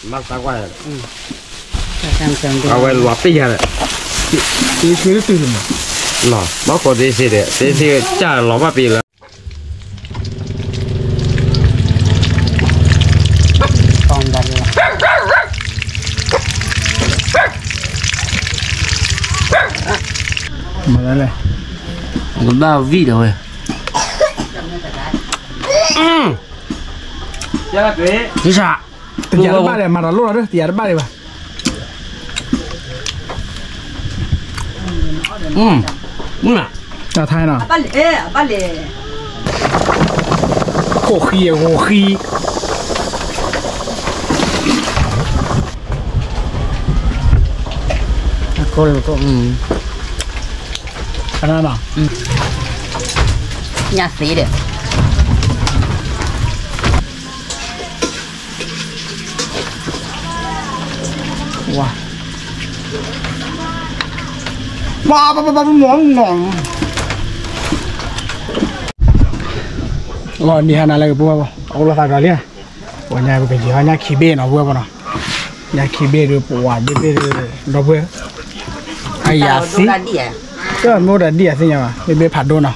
မၤသးကွၢ်, အဝဲလီၤပ့ၢ်ယၤဒီး, တ့ဆ့တတုၤလီၤ, လီၤ ဘၣ်ကိးတ့ဆ့ဒီး တ့ဆ့ကၢ်လီၤဘၣ်ပ့ၤလၢ မၤလဲၣ်, ကဘၣ်ဝံၣ်ဒီးဝဲ, ယဆၣ်, တယၤတဘၣ်ဒီး မၤတၢ်လိၣ်လီၤဒီး တယၤတဘၣ်ဒံးဘၣ်, မုၢ်နၤ, တၢ်ထဲနီၤ, ခိၣ်ဃံအဂီၤဃံ, အကိၢ်လၢကိၢ်, ခဏနီၤ, ညၣ်သ့ဒီး ဝါ, ဝါ, လီၤနံၤဟါနၤလၢကပူၤဘၣ်, အအိၣ်လီၤသးဒီးလံ, ပှၤညါပကယံၤဟီညၣ်ခံဘ့ၣ်နီၤ ပဝဲပနီၤ, ညၣ်ခံဘ့ၣ်ဒီး ပဝဲဘ့ၣ်ဘ့ၣ်ဒီး ဒီပုၢ်ဝဲၢ်, အယၤသံ, တမ့ၢ်အိၣ်ဒီးဒံၣ်အသ့ၣ်ညါဘၣ် ဘ့ၣ်ဘ့ၣ်ဖးဒိၣ်နီၤ,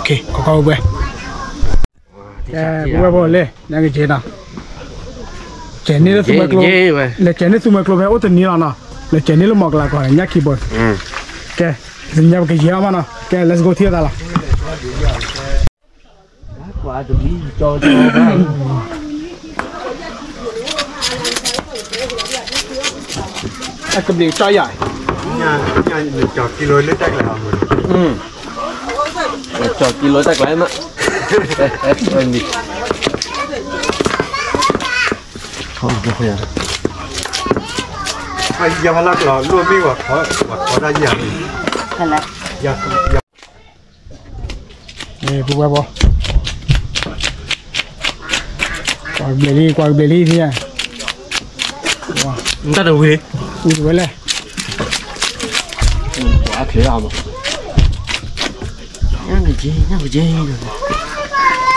ကီကီဝဲ ပဝဲပလဲၣ် ညါကက့ၤနီၤ, ကဲၤန့ၢ်လၢသူမွဲကျိ, လဲၤကဲၤန့ၢ်သူမွဲကျိဖဲအိၣ်တနံၤလီၤနီၤ, လဲၤကဲၤန့ၢ်လၢမီၤကလၤကီၢ်န့ၣ် ညၣ်ခံဘိ, ကဲ, ညါပကယံၤအီၤမးနီၤ, ကဲ let's go ထံၣ်သးလီၤ, အကဘျံးကၠီယၤ, ကီၤကံလိတၢ်ကျဲမး, ယဖလၢကလီၤလိၣ်မ့ၢ်ဝဲ, ဝဲခီတၢ်ယၤန့ၣ်, ပူၤဝဲဘီ, ကွၢ်ကဘျံးလံ ကွၢ်ကဘျံးလံ, တၢ်တဝံၤ, ဝံၤတဝဲလဲၣ်,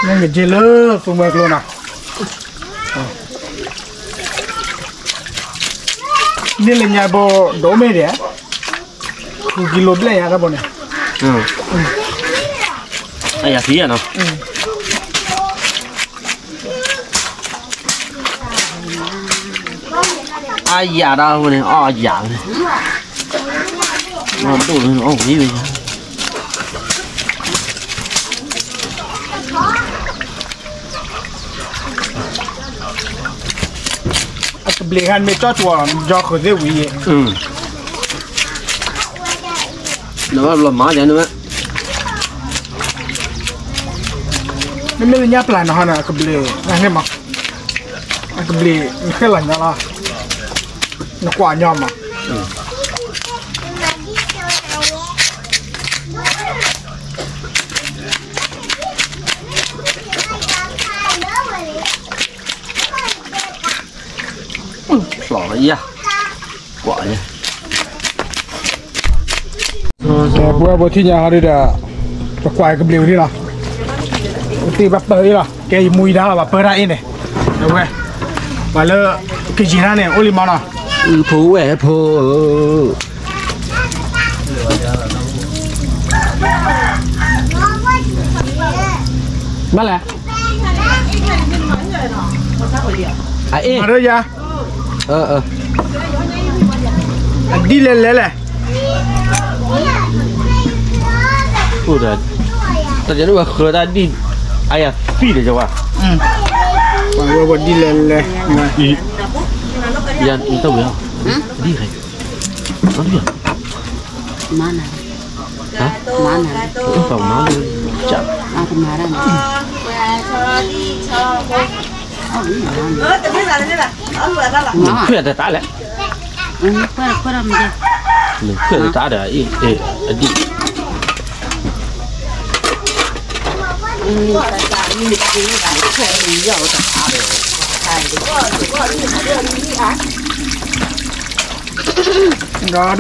ညၣ်ကက့ၤလၢသူမွဲကျိနီၤ, န့ၣ်လၢညါဘိ ဒိၣ်မ့ၢ်ဒဲး, ဃုကံလိဘျဲၣ်ညါတၢ်ဘိန့ၣ်, အယၤသံယၤနီၤ, အယၤတၢ်ဘိန့ၣ် အီၣ်အယၤန့ၣ်, ဒိၣ်လၢအီၣ်ဝံၤဝဲ အကဘျံးခါန့ၣ်မ့ၢ်ကၠီကၠီ ယီၤဃုာ်သ့ၣ်ဝံၤယဲၢ်, နဘၣ်ဘျီမၤယၤန့ၣ်ဝဲ, မ့မ့ၢ်လၢညါပျၢ်နီၤဟီန့ၣ် အကဘျံး, နဟဲမး, အကဘျံး နဃဲလီၤညီလီၤ, နကွၢ်ညီမး ဖျိးလီၤယၤ, ကွၢ်ယၤ, ပဝဲပထံၣ်ညါဟီဒုဒီး, ပကွၢ်ကဘျံးဝံၤလံလီၤ, ပတ့ၢ်ဘၣ်ပၢအ့ၣ်လီၤ, ကဲယမူယဒါလီၤ ဘၣ်ပၢတၢ်အ့ၣ်န့ၣ်, အဝဲ, ပှၤလၢ, ကယံၤတၢ်န့ၣ် အိၣ်လံမးနီၤ, ဖိဝဲၢ်ဖိ ဘၣ်လဲၣ်, အ့ၣ်, မၤဒၢယၤ, အဒံၣ်လဲၤလဲၤလဲၣ်, တၢ်ယၤဒၣ်ဝဲ ဃၢတၢ်ဒံၣ်, အယၤသံဒီးယဝဲ, ဝဲဒ်လဲၤလဲၤ, ယၤတဝဲ, ဒ်လဲၤ, မၤနၤ, မၤနၤ, မၤနၤ, မၤနၤ, ခွဲးတတၢ်လဲၣ်, ခွဲးတတၢ်ဒီး, အဒံၣ် ဒီးဒ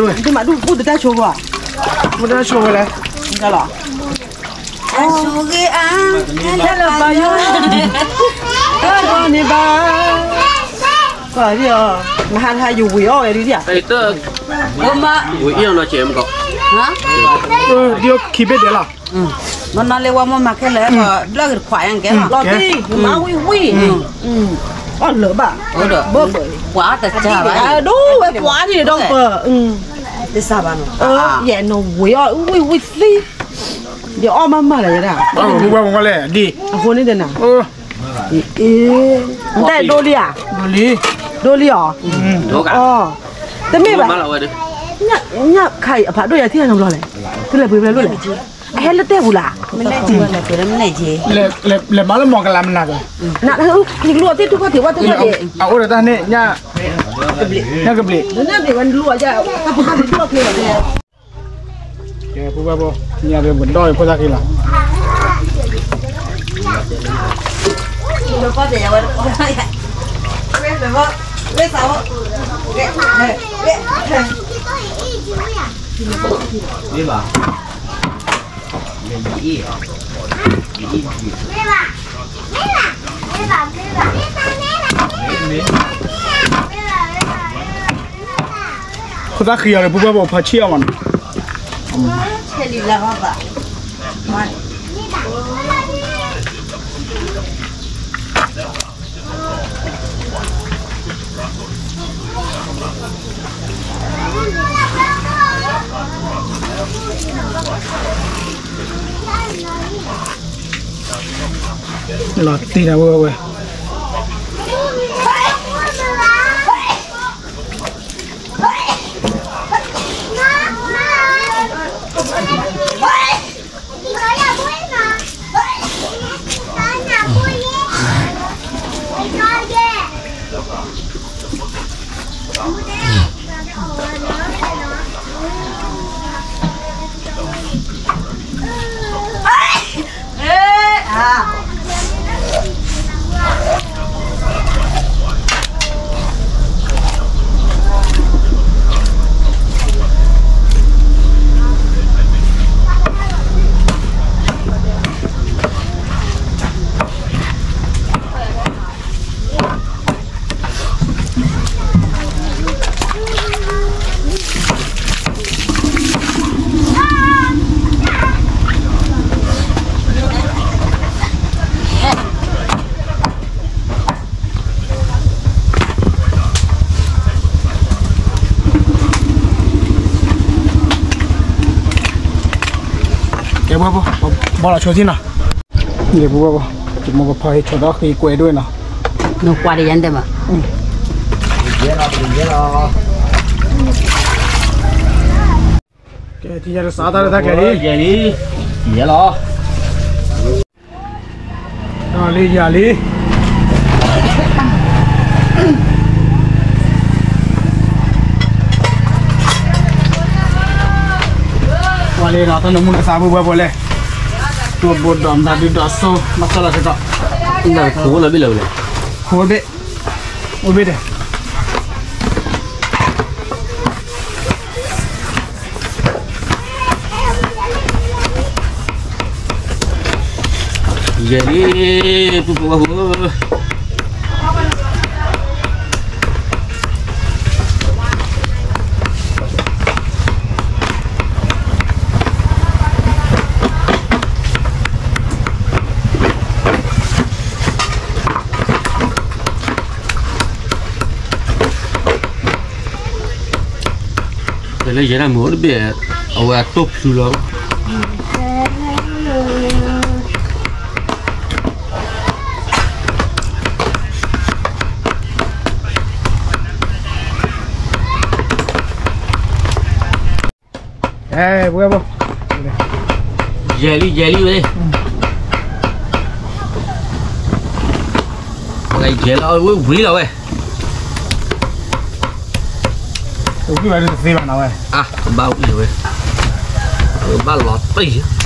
ွဲၣ်, မ့ၢ်တၢ်ဆိဝဲလဲၣ်, လီၤ, ဆိဂ့ၤအါ, ဟဲလၢဘၣ်ယိၣ်, တၢ်ဂီၤန့ၣ်ဘၣ် မဟါတဟါယဝံၤအီၣ်ဝဲဒ်ဧါ, ဝံၤအီၣ်နီၤကဲမကီး, ဒ်ခံဘ့ၣ်ဒဲးလီၤ, မနီၤလၢဝဲမိၢ်မၤခဲလၢာ် ဘျၢၣ်ဂ့ၤတခွးယါကဲလီၤ, လီၤတံၢ် မၤဝံၤဝံၤ, အီၣ်လၢၤဘၣ်, ပှၤတစၢ်ဘၣ်, ဒိဝဲပှၤန့ၣ်ဒီးပ ယဲၢ်နဝံၤအီၣ်ဝံၤဝံၤသံ, ယအီၣ်မးမးလၢၤယဒၣ်, အဃိန့ၣ်ဒၣ်နၤ, တၢ်ဒိလံဧါ, ဒိလံဧါ, တမ့ၢ်ဘၣ်, ညၣ်ခါအံၤအဖးဒိၣ်ယၤထံၣ်နဘျီလဲၣ်, သုလဲၤပှ့ၤဖဲလဲၣ်, အဟဲလၢတဲပူၤလၢ်, လဲၤမၤလၢမီၢ်ကလးမနၤက, နကလူးအသ့ၣ်ထူၣ်ဖီၣ်ထံးဝဲသ့ၣ်ဖီၣ်ထံး, အအိၣ်ဒီးတၢ်န့ၣ်, ညၣ်ကဘျံး, ကဲ ပူဘၣ်ဘိ, ညၣ်ဒီးပကဒီၣ်အံၤဖိသၣ်ခံလီၤ, ဖိသၣ်ခံအီၤဒီး ပူဘၣ်ဘိဖီဆံၣ်အီၤမးနီၤ, လီၤတံၢ်နၤဝဲဝဲ ကဲ ဘီလီၤဆိသ့ၣ်နီၤ, ကဲ ပူဘၣ်ဘိ, ယမိၢ်ကဖီဟ့ၣ်ဆိးဒီးဃ့ကွဲးဒိၣ်နီၤ, နကွၢ်ဒီးယၤတဲဘၣ်, ကဲ ထံၣ်ယၤတစးတၢ်လၢတၢ်ကျဲၤလံ, ယဲလီၤ. လံယၤလံ, ကွၢ်လံဒီး တၢ်နမူနသး ပူဘၣ်ဘိလဲၣ်, တိၢ်ဘိဒီးမတၤဒုဒီးစိ မၤစၢ်လီၤကဒီး, ခိၣ်ဘ့ၣ်, အိၣ်ဘ့ၣ်ဒဲး ယဲလံ, ပူဖိဝဲဖိ, လၢယဲဒၣ်မ့ၢ်အိၣ်တဘ့ၣ်, အဝဲအတိၢ်ဖျူလီၤ. အဲ ပဝဲဘိ, ယဲလံ ယဲလံဝဲ, ယဲလီၤဝဲ ဝံၤလီၤဝဲ. ဝံၤဝဲတသ့ဘၣ်နီၤဝဲ, အဘၣ်ဝံၤဝဲ, ဘၣ်လီၤတံၢ်. တၢ်လၢယဲဒၣ်မ့ၢ်အိၣ်တဘ့ၣ်,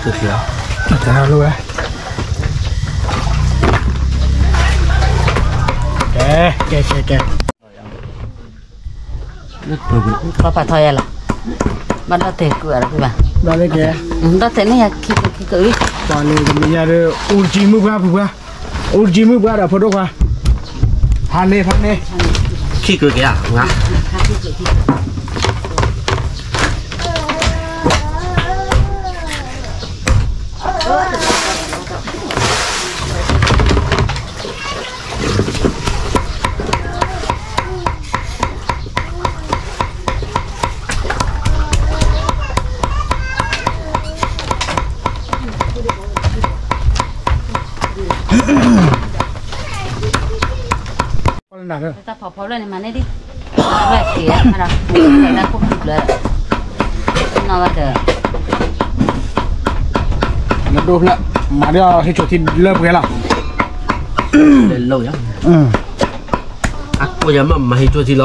တၢ်လိၣ်ဝဲ, ကဲ ကဲ ကဲ ကဲ, ပှၤပာ်ထီၣ်ယဲလီၤ, ဘၣ်ဒီၣ်တဲာ်ကွံာ်အီၤဒီးကွံာ်ဘၣ်, ဘၣ်လၢကဲ, ဒီၣ်တဲာ်န့ၣ်ယၤခံကၢၢ်ခံကၢၢ်အံၤ, ပှၤလၢတမံၤညါဒီး အိၣ်တကံမုၣ်ပှၢ်ဖုပှၢ်, အိၣ်တကံမုၣ်ပှၢ်ဒီးဖိဒိၣ်ခွါ, ဖးန့ၢ် ဖးန့ၢ်, ခံကၢၢ်ကဲဧါ, ငါ တၢ်ဖီဖီလၢန့ၣ်မၤန့ၢ်ဒံး, လၢက့ၤမၤဒီး, လၢခိၣ်ဖျၢၣ်, နီၢ်ဝဲဒီး, နဒိၣ်ဖျၢၣ်, မၤဒီးဟ့ၣ်ဆိထံလၢပှဲၤလီၤ, လၢလီၤယၤ, အကိးယၤမ့ၢ်မၤဟ့ၣ်ဆိထံလီၤ.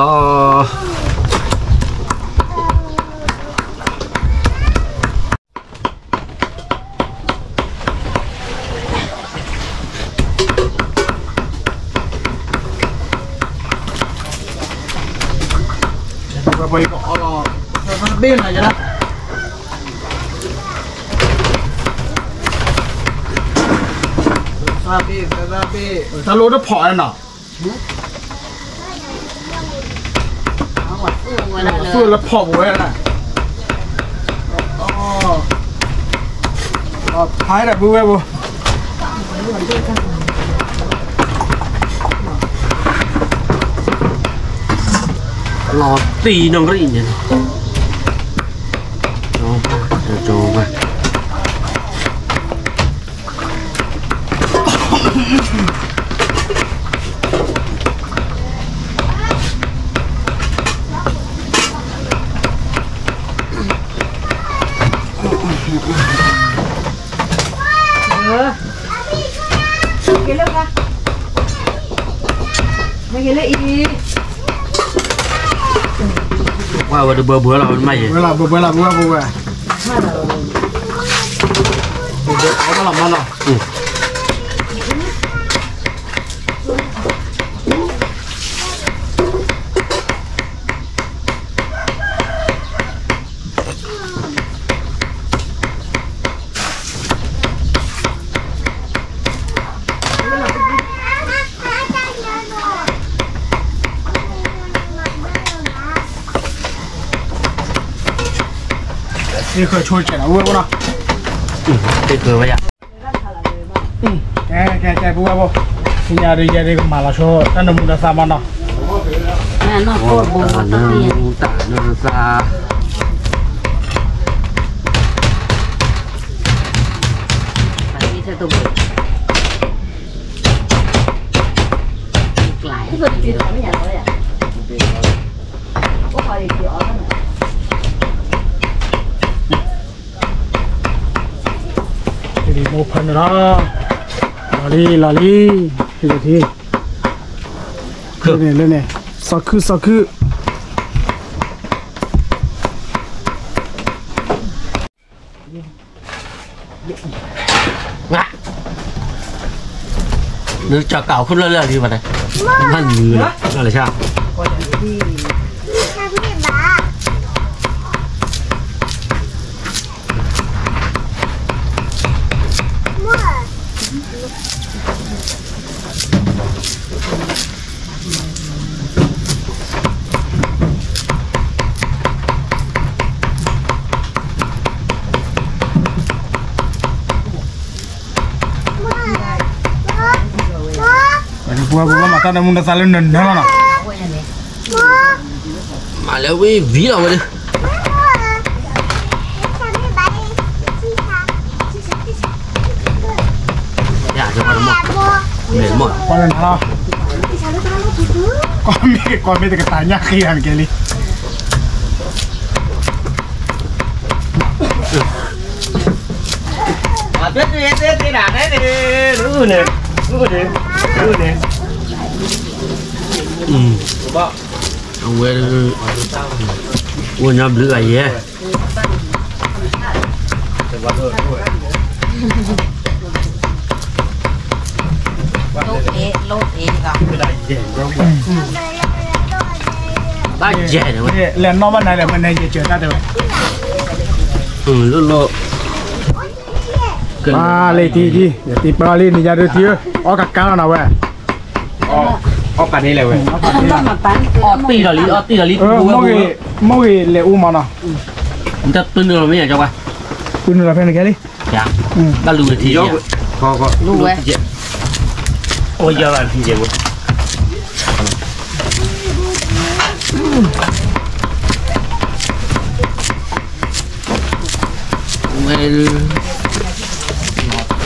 ပှၤပှၤအံၤကအိးလီၤ, သးဘ့ၣ်နၤယဲဒၣ်, သးဘ့ၣ် သးဘ့ၣ် တၢ်လိၣ်တဖီၣ်ဝဲနီၤ, သူၣ်လၢဖီၣ်ပဝဲဒၣ်, ဖးဒၣ်ပဝဲဘိ လီၤတံၢ်နီၣ်ရံၣ်န့ၣ်, ကၠီဘၣ်, ကၠီဘၣ်, ဝဲဝဲတဘၢဘၢလီၤ မ့ၢ်ယဲ, ဘၢလီၤ ဘၢဘၢလီၤ ဘၢဘၢဘၢ, ဘၢဘၢလီၤမးနီၤ. သ့ၣ်ဃၢဆိကဲးနၤ ဝဲဝဲနီၤ, သ့ၣ်ဃၢဝဲယၤ, ကဲ ကဲ ကဲ ပဝဲဘိ, သ့ၣ်ညါဒီးယဲဒၣ်ကမၤလီၤဆိ တၢ်နၢမူနၢသါမးနီၤ, တၢ်နၢမူတၢ်နၢသါ မိၢ်ဖၢနုာ်လီၤ, လီၤလံ လီၤလံ, လၢန့ၣ် လၢန့ၣ်, စီၤခု စီၤခု နကၠီၤကးအိၣ်ခိၣ်လၢလၢလံဘၣ်န့ၣ်, မ့ၢ်နုာ်လီၤ လၢဆၣ် ပှၤပှၤမၤတၢ်နၢမူနၢသါလၢနနၢလီၤနီၤ, မၤလၢဝံၤဝံၤလီၤဝဲဒၣ်, ယၤ ကွၢ်လၢနၤလီၤ, ကွၢ်မ့ၢ် ကွၢ်မ့ၢ်တကတၢၢ်ညၣ်ဃ့ယၤနကဲလံ. အဝဲ အိၣ်ညီဘျုးဂၤယဲၢ်, လိၣ်အ့ၣ်, လိၣ်အ့ၣ်လီၤ. တၢ်ယဲၢ်န့ၣ်ဝဲ, လဲၤနီၣ်ဘၣ်နၤလဲၣ်, မ့ၢ်နၤယဲၢ်စၢၤတၢ်တဲဝဲ, လိၣ်လိၣ်, လံၤထံထံ, ယတံၤပၢလံန့ၣ် ယၤဒုးထံဧၢ, အီၣ်ကကါလီၤနၤဝဲ, အီၣ်ပာ်န့ၣ်လဲၣ်ဝဲ, အီၣ်တ့ၢ်လီၤလံ, အီၣ်တ့ၢ်လီၤလံ, မိၢ်ဂ့ၤလဲၤအူမးနီၤ, တၢ်ပုၢ်နုာ်လီၤမ့ၢ်ယၤကီး, ပုၢ်နုာ်လီၤဖဲန့ၣ်ကဲလံ. ဘၣ်လူၤဝဲထံ, လူၤဝဲ, အိၣ်ယီၤဘၣ်ထံကဲဝဲ, ဝဲ,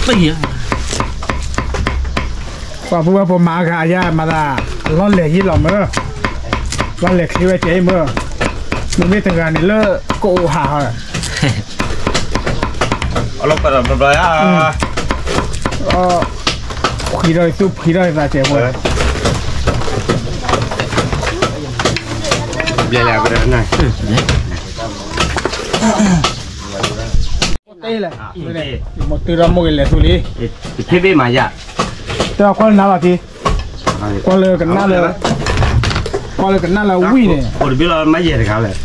ပှၤဖိဝဲဖိမၤဂၤ အယါမၤသး, လီၤလဲၤယ့ၢ်လီၤမၢ်, လီၤလဲၤချ့ဝဲကဲအံၤမၢ်, မ့မ့ၢ်တဂၤန့ၣ်လၢကအိၣ်ဟးဟီ, အလီၤပှဲၤဒီးဘျီဘျီယါ, ဖှံထီၣ်သူၣ်ဖှံထီၣ်သးစဲးဖိ, ဘျဲၣ်လၢ, တဲလဲၣ်, မ့ၢ်တုၤဒီးမိၢ်ဂ့ၤလဲၤသူလံ, တဖ့ဘ့ၣ်မၤယါ, တဲကွၢ်လၢနၤလီၤထံ, ကွၢ်လၢကနၣ်လၢ, ကွၢ်လၢကနၣ်လၢဝံၣ်န့ၣ်, အိၣ်တဘ့ၣ်လီၤမၤယဲၢ်တဂၤလဲၣ်,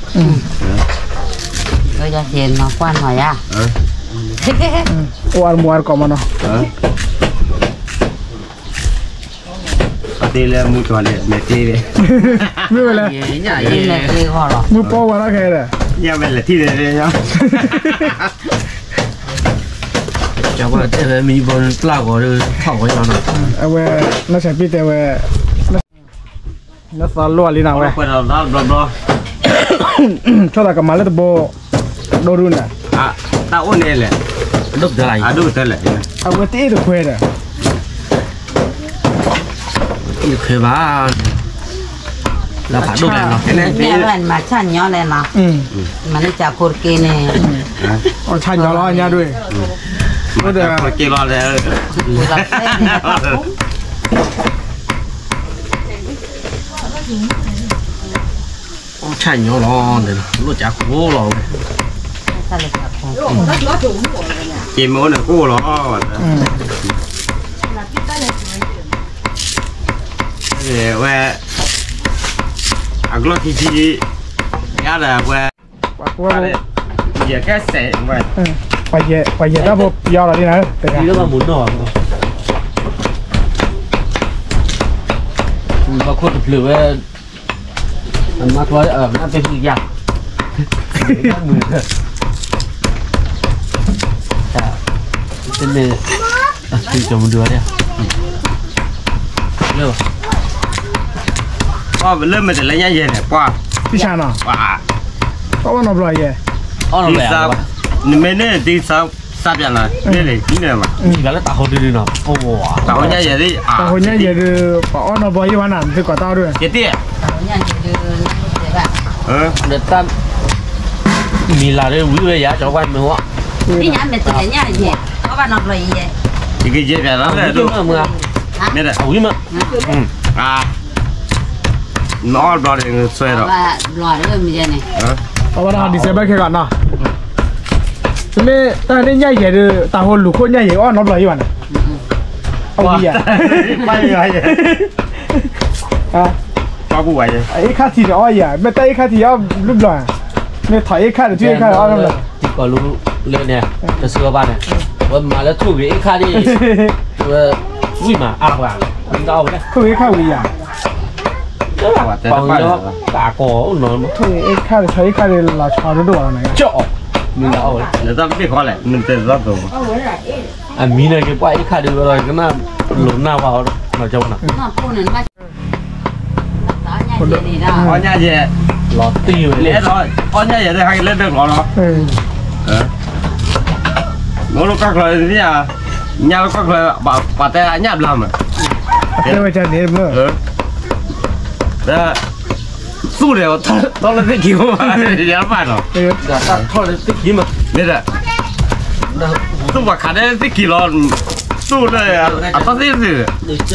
ယဲၢ်နီၤကွၢ်နီၤယါ, အိၣ်အါတမူအါတကိးမနီၤ, အတ့လၢမူကီၤန့ၣ် မဲာ်တ့, မ့ၢ်ဝဲလဲၣ်, မုၢ်ပီဝဲဒၣ်ခဲဒီး, ညါဝဲလဲၤထံၣ်န့ၣ်, ကတဲဝဲမံဘီပျၢ်ဂီၤဒီးထီၣ်ဂီၤနီၤ, အဝဲ, နီၢ်ဆဲးပံတဲဝဲ, နသီလိၣ်လံနၤဝဲ, ဆီၣ်သးကမၤလၢတဘိ, ဒိၣ်ဒုန့ၣ်, တၢ်အိၣ်န့ၣ်လဲၣ်, အဒိၣ်ကတၢၢ်လၢ, အဝဲတအ့ၣ်တခွဲဒီး တခွဲဘၣ်, လၢဖးဒိၣ်လဲၣ်နီၤ, မၤဆၣ်ညီလဲၣ်နီၤ, မၤလၢကၠးခိၣ်တက့ၢ်န့ၣ်, ဆၣ်ညီလီၤညါဒွဲၣ်, က့လီၤလဲၣ်, ဆၣ်ညီလီၤ, လိၣ်ကၠးခိၣ်လီၤဝဲ, က့မ့ၢ်အိၣ်န့ၣ်ကအိၣ်လီၤ, ဝဲ, အကျီၢ်ခံဆံ, ယၤဒီးဝဲ, ယကဲစဲးဝဲ, ပှၤယဲၢ်တၢ်ဖိပယီၤလီၤဒ်နၤ, တဂၤ, ဘၣ်ခိၣ်တဖျၢၣ်ဝဲ, မၤထွဲ, မၤပ့ၤဖုယၤ, တမ့ၢ်, အသုကမဒုးဝဲ, လၢ, ပှၤလၢမ့ၢ်တလဲၤညါယဲၢ်န့ၣ် ပှၤ, သံဆါနီၤ, ပှၤအီၣ်နီတဘျီယဲၢ်, နမ့ၢ်န့ၣ်သံစါ, စါပၠးနီၤ, န့ၣ်န့ၣ်, လၢတၢ်ဟိဒုနီၤ, တၢ်ဟိညါယဲၢ်, တၢ်ဟိညါယဲၢ်ဒုး, ပှၤအီၣ်နီတဘျီယဲၢ်ဝဲနၤ, သုကိးတၢ်အီၣ်ဒုး, ယတ့ၢ်, တၢ်, မံၤလၤဒုးဝံၤဝဲယၤ, ကၠီၤဝဲမ့ၢ်ဝဲ, ယကယဲၢ်ပၠးလီၤ, မ့ၢ်, အဝံၤမး, နအီၣ်ဘျီန့ၣ် နဆွဲဒီး, အဝဲဒၣ် December ခဲဂီၤနီၤ, မ့ၢ်တၢ်န့ၣ်ညါယဲၢ်ဒုး တၢ်ဟိလူၤခိၣ်ညါယဲၢ်အီၣ်နီတဘျီယဲၢ်ဘၣ်န့ၣ်, အဝံၤယၤ, အ့ၣ်ခၣ်ထံးန့ၣ်အီၣ်ယၤ, မ့ၢ်တၢ်အ့ၣ်ခၣ်ထံးအီၣ်ဘျုးဘျီ, မ့ၢ်ထီၣ်အ့ၣ်ခၣ်န့ၣ် ထံၣ်အ့ၣ်ခၣ်အီၣ်ဘျီ, တံၤကီၢ်လူလၢန့ၣ်, တစုအဘၣ်န့ၣ်, ဝဲမၤလၢထိၣ်ဂ့ၤအ့ၣ်ခၣ်ဒ်, ဝဲ, ဝံၣ်မးအါပှၤ, ဝံၣ်တၢ်အီၣ်ဝဲလဲၣ်, ထိၣ်ဂ့ၤအ့ၣ်ခၣ်ဝံၤယၤ, ပှၤတၢ်ပာ်လီၤ, တၢ်ကီ, ထိၣ်ဂ့ၤအ့ၣ်ခၣ်န့ၣ် ထီၣ်အ့ၣ်ခၣ်န့ၣ် လီၤဆီဒိၣ်ဒိၣ်လီၤန့ၣ်, ကၠီၣ်အီၤ, မ့ၢ်လၢအီၣ်ဝဲလဲၣ်, လၢတၢ်တဘ့ၣ်ဃီလဲၣ်, မ့ၢ်တၢ်တဘ့ၣ်ဃီ, အမံၤန့ၣ် ကပှၤအ့ၣ်ခၣ်ဒုးဝဲဒီး ကနၣ်လိာ်နၢ်ဝဲအီၤ, အီၣ်ညါယဲၢ်, လီၤတံၢ်ဝဲ, အီၣ်ညါယဲၢ်ဒ်ဟဲက့ၤလၢဒၢးကျီလီၤ, မ့ၢ်လၢကီၢ်ချၢသ့ၣ်ညါ, ညါလၢကီၢ်ချၢ, ပှၤတဲအညၣ်ဘျါမး, တဲဝဲန့ၣ်, ဒီး, သူၣ်ဒီး, ထီၣ်လၢသ့ၣ်ခံဘိ, ယၤဘၣ်ဒီး, ထီၣ်လၢသ့ၣ်ခံမး, မ့ၢ်ဒီး, သူၣ်ပှၤခးဒဲသ့ၣ်ခံလီၤ, သူၣ်လၢ, အထီၣ်သ့ၣ်သ့ၣ်,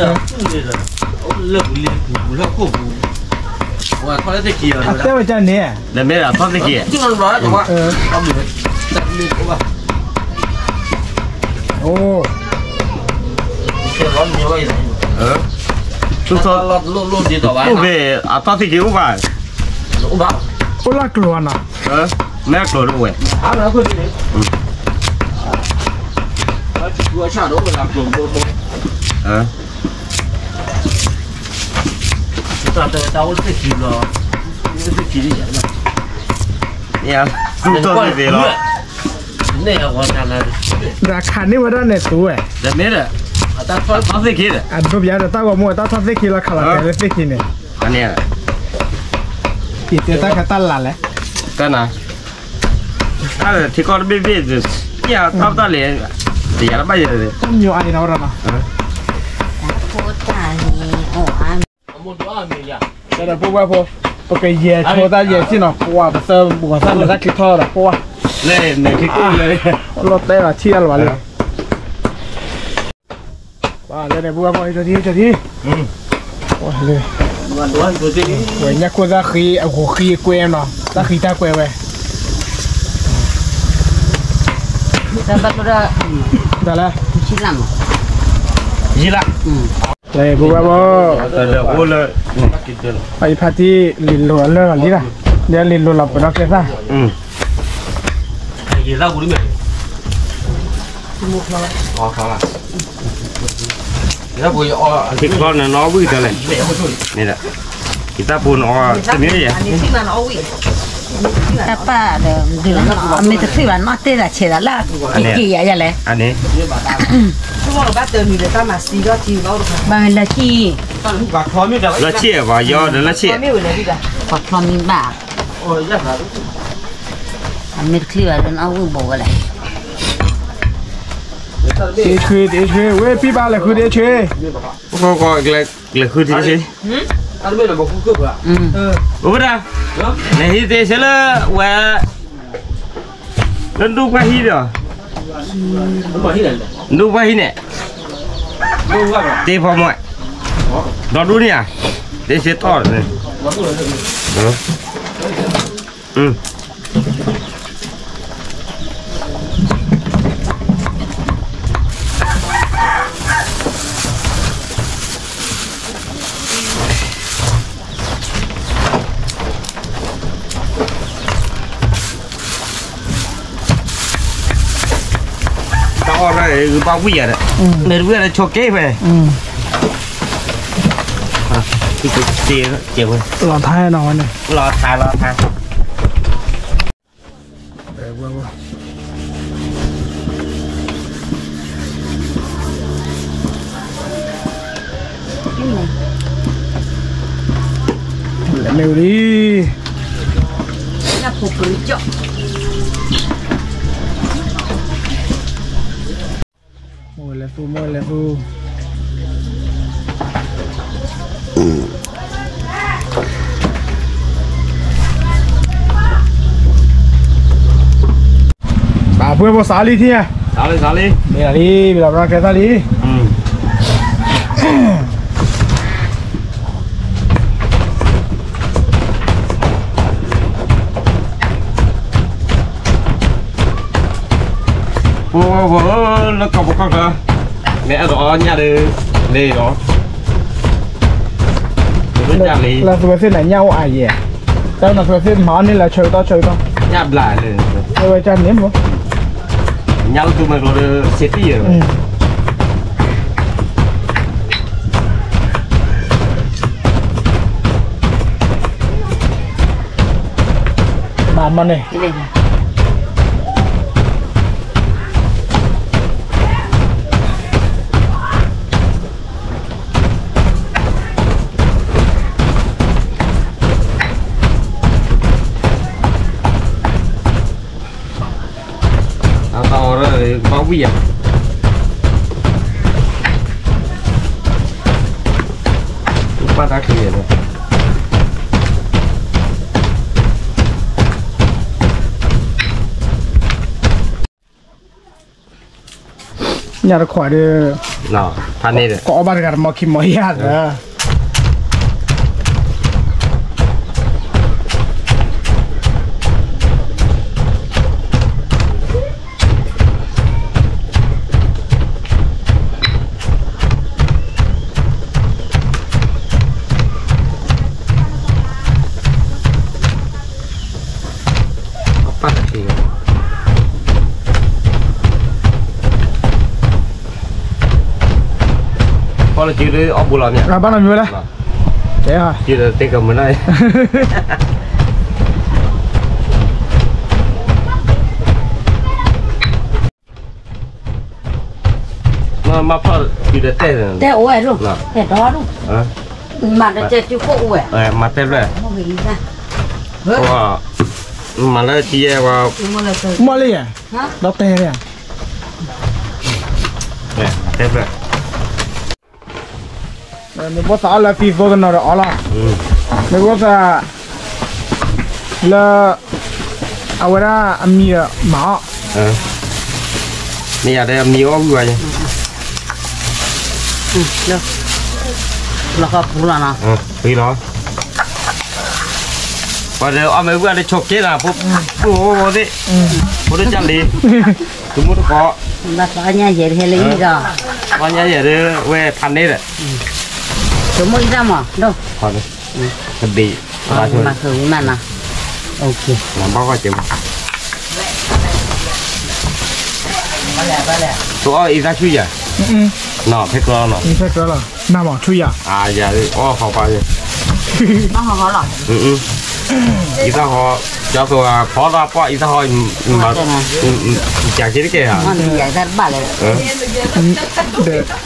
လၢပူၤလံပူၤပူၤလၢခိၣ်ပူၤ, ပှၤထီၣ်လၢသ့ၣ်ခံလီၤ, တဲဝဲန့ၣ်, ဒီးမ့ၢ်ဒီးထီၣ်သ့ၣ်ခံ, ဘၣ် အိၣ်, သူၣ်ထီၣ်, အိၣ်ဖဲအတၢ်သ့ၣ်ခံအိၣ်ဘၣ်, အိၣ်လၢကျိၤနီၤ, မ့ၢ်ကျိၤတအိၣ်ဝဲ, သူၣ်ထီၣ်သ့ၣ်သ့ၣ်လီၤ, ဒီးခးန့ၢ်ဝဲဒၣ်န့ၣ်သူဝဲ, အဒိပယါဒီးတၢ်ဂီၤမူအတၢ်ထီၣ်သ့ၣ်ခံလီၤ ခးလီၤတဲာ်လၢသ့ၣ်ခံန့ၣ်, တၢ်ခးတၢ်လၢ်လဲၣ်, တၢ်နၤ, ထံကီၢ်တဘ့ၣ်ဘ့ၣ်, တၢ်တၢ်လဲၣ်, တယၤတဘၣ်ယဲ, တၢ်မၠိအါအံၤနီၤ, တၢ်ဒီးပဝဲဖိ, ပကယဲၢ်ဆိတၢ်ယဲၢ်စ့ၢ်နီၤ, ပဝဲပသၢဘိးသၣ်လဲၤတၢ်ချံထီၣ်ဒီးပဝဲ, လၢမဲာ်ချံကိၢ်လၢ, လီၤတဲာ်လီၤထံၣ်အလီၤလၢ ပှၤလၢန့ၣ် ပှၤပှၤအံၤတထံၣ်တထံၣ်, လၢ, ဝဲညၣ်ခိၣ်သၣ်ဃံအဂီၤဃံကွဲနီၤ, တၢ်ဃံတၢ်ကွဲဝဲ, တၢ်လၢ, ယံၤလၢ, လၢပှၤပှၤ, အိၣ်လၢ, အအံၤဖါတံၢ်လံၤလိၤအလၢၢ်လီၤလံလၢ်, လံၤလိၤလီၤပဒီးကျဲသၣ် ထံကျီန့ၣ်နီၣ်ဝံၣ်တလဲၣ်, န့ၣ်ဒီး, ယတၢ်ပူၤနီၣ်အီၣ်တမံၤယဲ, တၢ်ပာ်ဒီး, အမ့ၢ်တသ့ဘၣ်နီၣ်တဲတၢ်ဆဲးဒီးလၢ, က့ၤက့ၤယၤယၤလဲၣ်, ဘၣ်မ့ၢ်လၢထံ, လၢဆံၣ်ပှၤယီဒီးလၢဆံၣ်, ပှၤဖျီမ့ၢ်ဘၣ်, အမ့ၢ်တချံဘၣ်ဒီးနီၣ်ဝံၣ်ဘိးဝဲလဲၣ်, တအ့ၣ်ဆှ့, တအ့ၣ်ဆှ့, ဝဲဖံဘၣ်လဲၤဃုတအ့ၣ်ဆှ့, လဲၤဃုတအ့ၣ်ဆှ့, အိၣ်ဝဲဒၣ်, လဲၤဟံးတအ့ၣ်ဆှ့လၢဝဲ, လၢဒိၣ်ပှၢ်ဟံၣ်ဒီး, ဒိၣ်ပှၢ်ဟံၣ်န့ၣ်, တ့ဖီမီၢ်, ဒီဒူၣ်န့ၣ်ဧါ, တအ့ၣ်ဆှ့တီၢ်န့ၣ် တၢ်အီၣ်ရၢၣ်ဘၣ်ဝံၣ်ယၤဒီး, မ့ၢ်တဝံၣ်ဒီးဆိးက့ဖဲ, လီၤထါနီၤဝဲန့ၣ်, လီၤထါလီၤထါ လဲၤမ့ၢ်ဝံၤလံ, မိၢ်လဲၤသူ, မိၢ်လဲၤသူ, ပှၤဖိစးလံထံၣ်ညါ, မ့ၢ်လီၤလံ, မ့ၢ်လီၤဘျီကဲသၣ်လံ. ပှၤဖိဧၢ, လၢကီၢ်ပူၤကီၢ်ချၢ, မ့ၢ်အဲၣ်ဒိးအီၣ်ညၣ်ဒီး, လ့ၤလီၤ, လၢသုဝဲသ့ၣ်န့ၣ် ညၣ်အိၣ်အါယဲၢ်, တၢ်နသုဝဲသ့ၣ်မၤအီၣ်န့ၢ်လၢဆၢကတီၢ်ဆၢကတီၢ်, ညၣ်ဘျါလၢ, အဝဲကန့ၣ်မ့ၢ်, ညၣ်အိၣ်သူမ့ၢ်ကျိဒီး ဆ့တံၢ်ယဲၢ်ဝဲ ဘၣ်မီၢ်န့ၣ်, အတၢ်အီၣ်ရၢၣ်ဘၣ်ဝံၣ်ယၤ, ပၢ်တၢ်ချံယဲၢ်လီၤ. ညၣ်တခွးဒီး, ဖးန့ၣ်ဒီး, ကအီၣ်ဘၣ်တဂၤတမီခံမီယၤဒီး, ပှၤ အီၣ်ဘၣ်နီတမံၤဝဲလဲၣ်, ကဲ, မၤဖျီၣ်တုၤဒီးတဲ, တဲအိၣ်ဝဲဒၣ်, တဲဒီဒၣ်, မၤဒီးတဲတုၤကိၣ်အိၣ်ဝဲ, မၤတဲဖျၢၣ်, မၤလၢတံၤယဲဝဲ, မီၢ်လံယဲ, ဒီးတဲ, တဲဖျၢၣ် မ့ၢ်ဘၣ်သးအီၣ်လၢသံသိတနီၤဒီးအီၣ်လီၤ, မ့ၢ်ဘၣ်သးလၢ အဝဲဒၣ်အမံၤဒီးမၤအီၣ်, မ့ၢ်ယၤဒီးအမံၤအီၣ်ဝံၤဘၣ်ယဲ, လီၤဃီပူၤလီၤနီၤ, ပူၤလီၤ, ပှၤဒီးအီၣ်မ့ၢ်ဝံၤဒီးဆိးက့လီၤ, ဖိဖိသ့ၣ်, ဖိဒိၣ်ကၢ်လံၤ, သုမုၢ်တကိး, ဘၣ်သီညါယဲၢ်တဟဲလၢအံၤဒီး, သီညါယဲၢ်ဒီးဝဲဖးန့ၣ်ဒီး, ဆိမိၣ်အံသၣ်မး, ဒိၣ်, ကဘ့ၣ်, မၤဃုာ်ဝံၤမးနီၤ, ဘၣ်ဃီကဲ, သုအီၣ်အံသၣ်ဆူၣ်ယၤ, နီၤ ဖဲကျီနီၤ, ဖဲကျီလီၤ, နမၤဆူၣ်ယၤ, ယၤအီၣ်ဃီပၢ်ယဲ, ဘၣ်ဃီဃီလီၤ, အံသၣ်ဃီ, ကၠီသိးဖီတၢ်ပှၢ်အံသၣ်ဃီ, ကးက့ၤတကဲဧါ, တဘၣ်လဲၣ်, ဒီး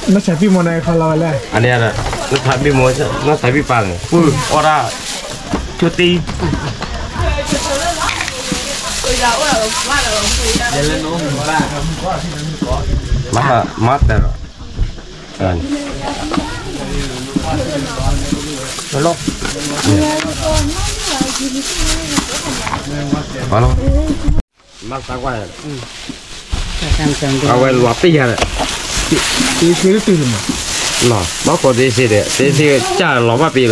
နဆဲးဘံၣ်မီၤန့ၣ်ခီလီၤဝဲလဲၣ်, အန့ၣ်ဒီး, နဆဲးဘံၣ်မီၤ, နဆဲးဘံၣ်ပၢ်န့ၣ်, ပှၤအီၣ်တၢ်, ဆိတံၢ် မၤတဲလီၤ, မၤသးကွၢ်, အဝဲလီၤတံၢ်ယၤဒီး, လီၤကိးတ့စ့ဒီး တ့စ့ကၢ်လီၤဘၣ်ပ့ၤလၢ,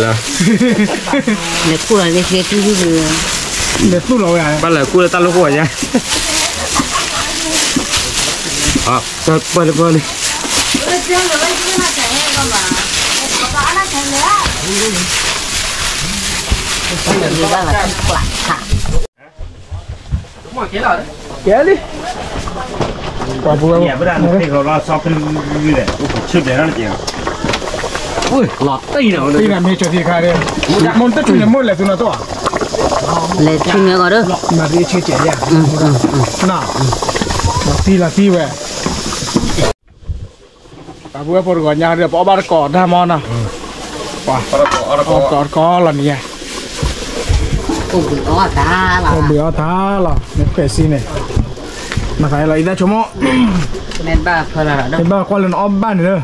လဲၤခူၣ်လီၤ, လဲၤခူၣ်လီၤဝဲ, ဘၣ်လဲၤခူၣ်လၢတၢ်လိၣ်ဃိညါ, ပၢၢ်လံ ပၢၢ်လံ ကဲလံ, ပှၤပူၤဝဲ, လီၤတံၢ်န့ၣ်, တံၢ်န့ၣ်မ့ၢ်ကၠီၤထံတခါဒီး, မိၢ်တထူၣ်န့ၣ်မိၢ်လဲၤသူနီၤတအိၣ်, လဲၤသူန့ၣ်ကီးဒီး, မၤတ့ဆ့ကဲးယၤ, လီၤတံၢ်လီၤတံၢ်ဝဲ, ပှၤပူၤဝဲဖိတဂီၤညါဒီး ပအီၣ်ဘၣ်တကိးတၢ်မီနီၤ, ပှၤ, တကိးတကိးလီၤန့ၣ်ယါ, အိၣ်ဘှံးအီၣ်တၢ်လီၤ, အိၣ်ဘှံးအီၣ်တၢ်လီၤ, နခွဲးစံန့ၣ်, နသးလီၤအံသၣ်ဆိကမိၣ်, မ့ၢ်ဘၣ်ကွၢ်လၢနအီၣ်ဘၣ်န့ၣ်လၢ တၢ်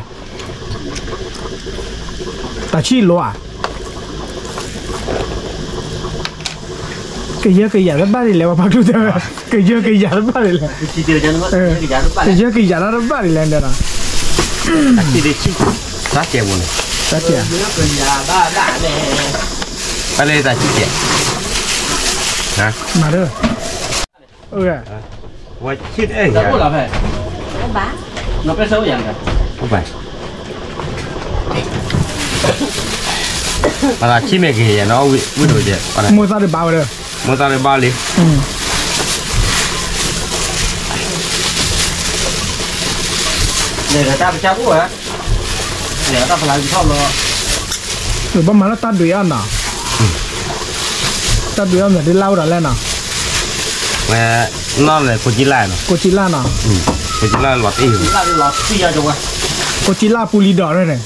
ဆံၣ်လိၤဧါ, ကယၢကယၤတဘၣ်ဒ်လဲၣ်, ပှၤဖးကျူတဲဝဲ, ကယၢကယၤတဘၣ်ဒ်လဲၣ်, ကယၢကယၤတဘၣ်ဒ်လဲၣ်ဒီး, တၢ်ဆံၣ်, တၢ်ဆံၣ်, တၢ်ဆံၣ်, ဘၣ်လၢတၢ်ဆံၣ်ကဲး, မၤဒီး ဝဲဆံၣ်တအဲၣ်ယၤ, ပှၤသးဆံၣ်မ့ၢ်ဂ့ၤယၤနီၤ, ဝံၣ်ဒိၣ်ယဲ, မိၢ်သၣ်တဘၣ်ဝဲဒီး, မိၢ်သၣ်တဘၣ်လံ, လဲၤဒီးတၢ်ပစၢ်အိၣ်ဧါ, လဲၤဒီးတၢ်ဖလါကထီၣ်လီၤ, ဘၣ်မၤလၢတၢ်ဒွံးအီၣ်နီၤ, တၢ်ဒွံးအီၣ်မ့ၢ်ဒ်လၢအိၣ်ဒီးလဲၣ်နီၤ, ဝဲ, နီၢ်န့ၣ် ကိးကံလၢ်နီၤ, ကိးကံလၢ်နီၤ, ကိးကံလၢ်လီၤတံၢ်, ကိးကံလၢ်ပူၤလံၤဒီးန့ၣ်,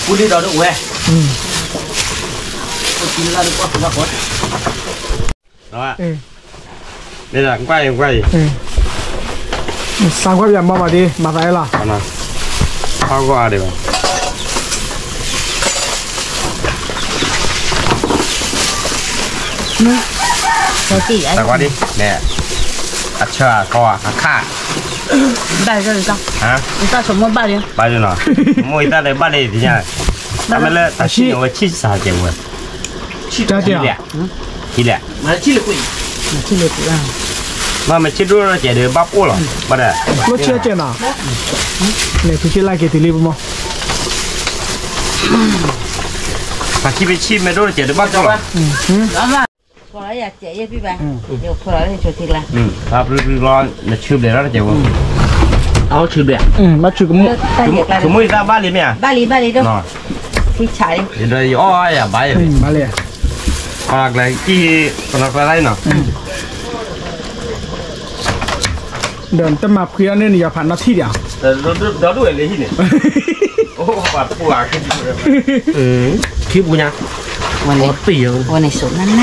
ပူၤလံၤဒီးဝဲ, ကိးကံလၢ်, မ့ၢ်ဒၣ်ကွၢ်အံၤကွၢ်အံၤ, စးကွၢ်ပယၤမီၢ်ဘၣ်ဒ် မၤသးအဲၣ်လီၤ, ဖးကွၢ်အါဒံးဘၣ် တၢ်ကွၢ်ဒ်န့ၣ်, အဆၢအကီၢ်အခါ, ဘၣ်လံ, ဘၣ်လံနီၤ, မိၢ်အံသၣ်ဒီးဘၣ်လံသ့ၣ်ညါ, အမ့ၢ်လၢတၢ်ဆံၣ်န့ၣ်ဝဲဆံၣ်စှၤကဲးဝဲ, ဆံၣ်လံ, ဆံၣ်လံ, မ့ၢ်ဆံၣ်ဒိၣ်ထီၣ်ကဲးဒီးဘၣ်ပိၢ်လီၤ, ဘၣ်ဒီး, လၢဆံၣ်ကဲးနီၤ, လဲၤဖံးဆံၣ်လၢက့ၤတုၤလံပမီၢ် ပှၤဆံၣ်မ့ၢ်ဆံၣ်မ့ၢ်ဒိၣ်တကဲးဒီးဘၣ်ပိၢ်လီၤ, ဖးပျုၤပျုၤလီၤ နဆၢဘျဲးထီၣ်တကဲးဝဲ, အီၣ်ဆူဘျဲၣ်, ဘၣ်ဆူကမူၣ်, ကမူၣ်ယသးဘၣ်လံမ့ၢ်ဧါ, ဘၣ်လံ ဘၣ်လံဒီး, ထံဆးလံ, ယအီၣ်ယဘၣ်, ဘၣ်လံ, ပှၤကျဲကံၢ်ဟံၣ်ပနီၢ်ကျဲလၢအံၤနီၤ, ဒီးနတမၤဖှံအီၤန့ၣ် နယီၤဖးနီထံၣ်ဒံးဧါ, ဒီဒူၣ်ဝဲလၢဟံၣ်န့ၣ်, ခံပူညါ, ဝဲန့ၣ်စိနၤနၤ,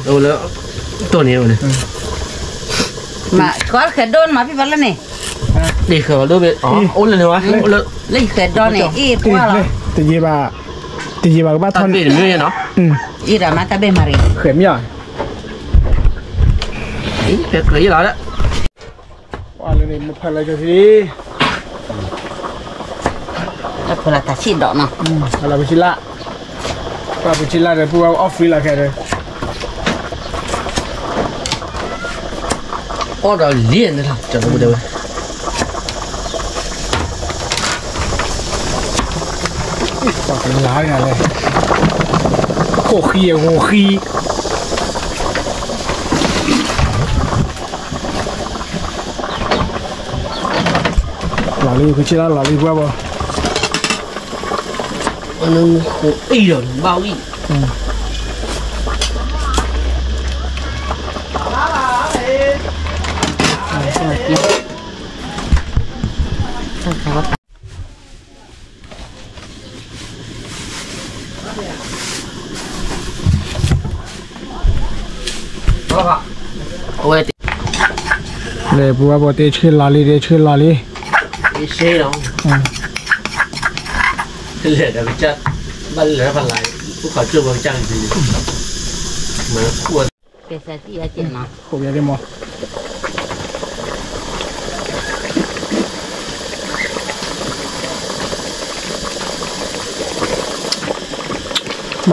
အိၣ်လၢ, တိၢ်န့ၣ်အိၣ်န့ၣ်, မၤဃီဃဲၤဒိၣ်မၤဖံးဖးလၢန့ၣ်, န့ၣ်ဃဲၤဒိၣ်, အိၣ်လၢန့ၣ်ဝဲ, လၢယဃဲၤဒိၣ်န့ၣ် အ့ၣ်ပှၢ်လီၤ, တယံာ်ဘၣ်, တယံာ်ဘၣ်ကဘၣ်ထီၣ်န့ၣ်, အ့ၣ်ဒီးမၤတၢ်ဘ့ၣ်မၤရံ, ဃဲၤမ့ၢ်, လၢန့ၣ်မ့ၢ်ဖးလၢကၢၤထံ, တၢ်ဖဲလၢတၢ်ဆံၣ်ဒီးနီၤ, ဖဲလၢပဆံလၢ်, ပှၤပဆံလၢ်ဒီး ပှၤအီၣ် free လီၤခဲဒီး, အီၣ်ဒီးလံန့ၣ်လီၤ, ကၠီၤတဝဲ, ပှၤကလါန့ၣ်လဲၣ်, ခိၣ်ဃံအဂီၤဃံ လီၤလံ ဖုဆံလၢ် လီၤလံ ပှၤဘီ, အီၣ်ဒီးဘၣ်ဝံၣ်, လဲၤပှၤဘီ တဲဆှၢလီၤလံ တဲဆှၢလီၤလံ, လဲၤဒီးကစၢ်, ဘၣ်လဲၤဖးလၢ်, အိၣ်ခိးကၠိၣ်ဝဲကစၢ်န့ၣ်, မၤခိၣ်, ခိၣ်ယါဒ့မီၤ ဘၣ်မ့ၢ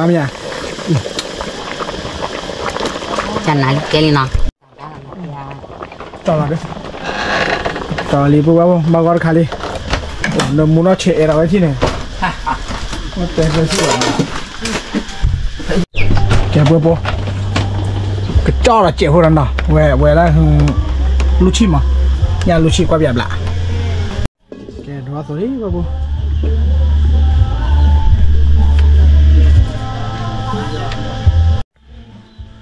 ်ဧါ, ကနၤလံကဲလံနီၤ, ကၠီလီၤ, ကၠီလံ ပှၤဘီ ဘၣ်ဂီၢ်တခါလံ, နမူနီၢ်ဆဲးအဲၣ်ဒိးဝဲထံၣ်န့ၣ်, တဲသၢဆံၣ်, ကဲပှၤဘီ, ကကၠီဒီးစဲးဖိဒီးနီၤ, ဝဲဝဲဒၣ်, လူၤဆံၣ်မး, ညၣ်လူၤဆံၣ်ကွၢ်ပၠးဘျး, ကဲဒိးအသိးလံ ပှၤဘ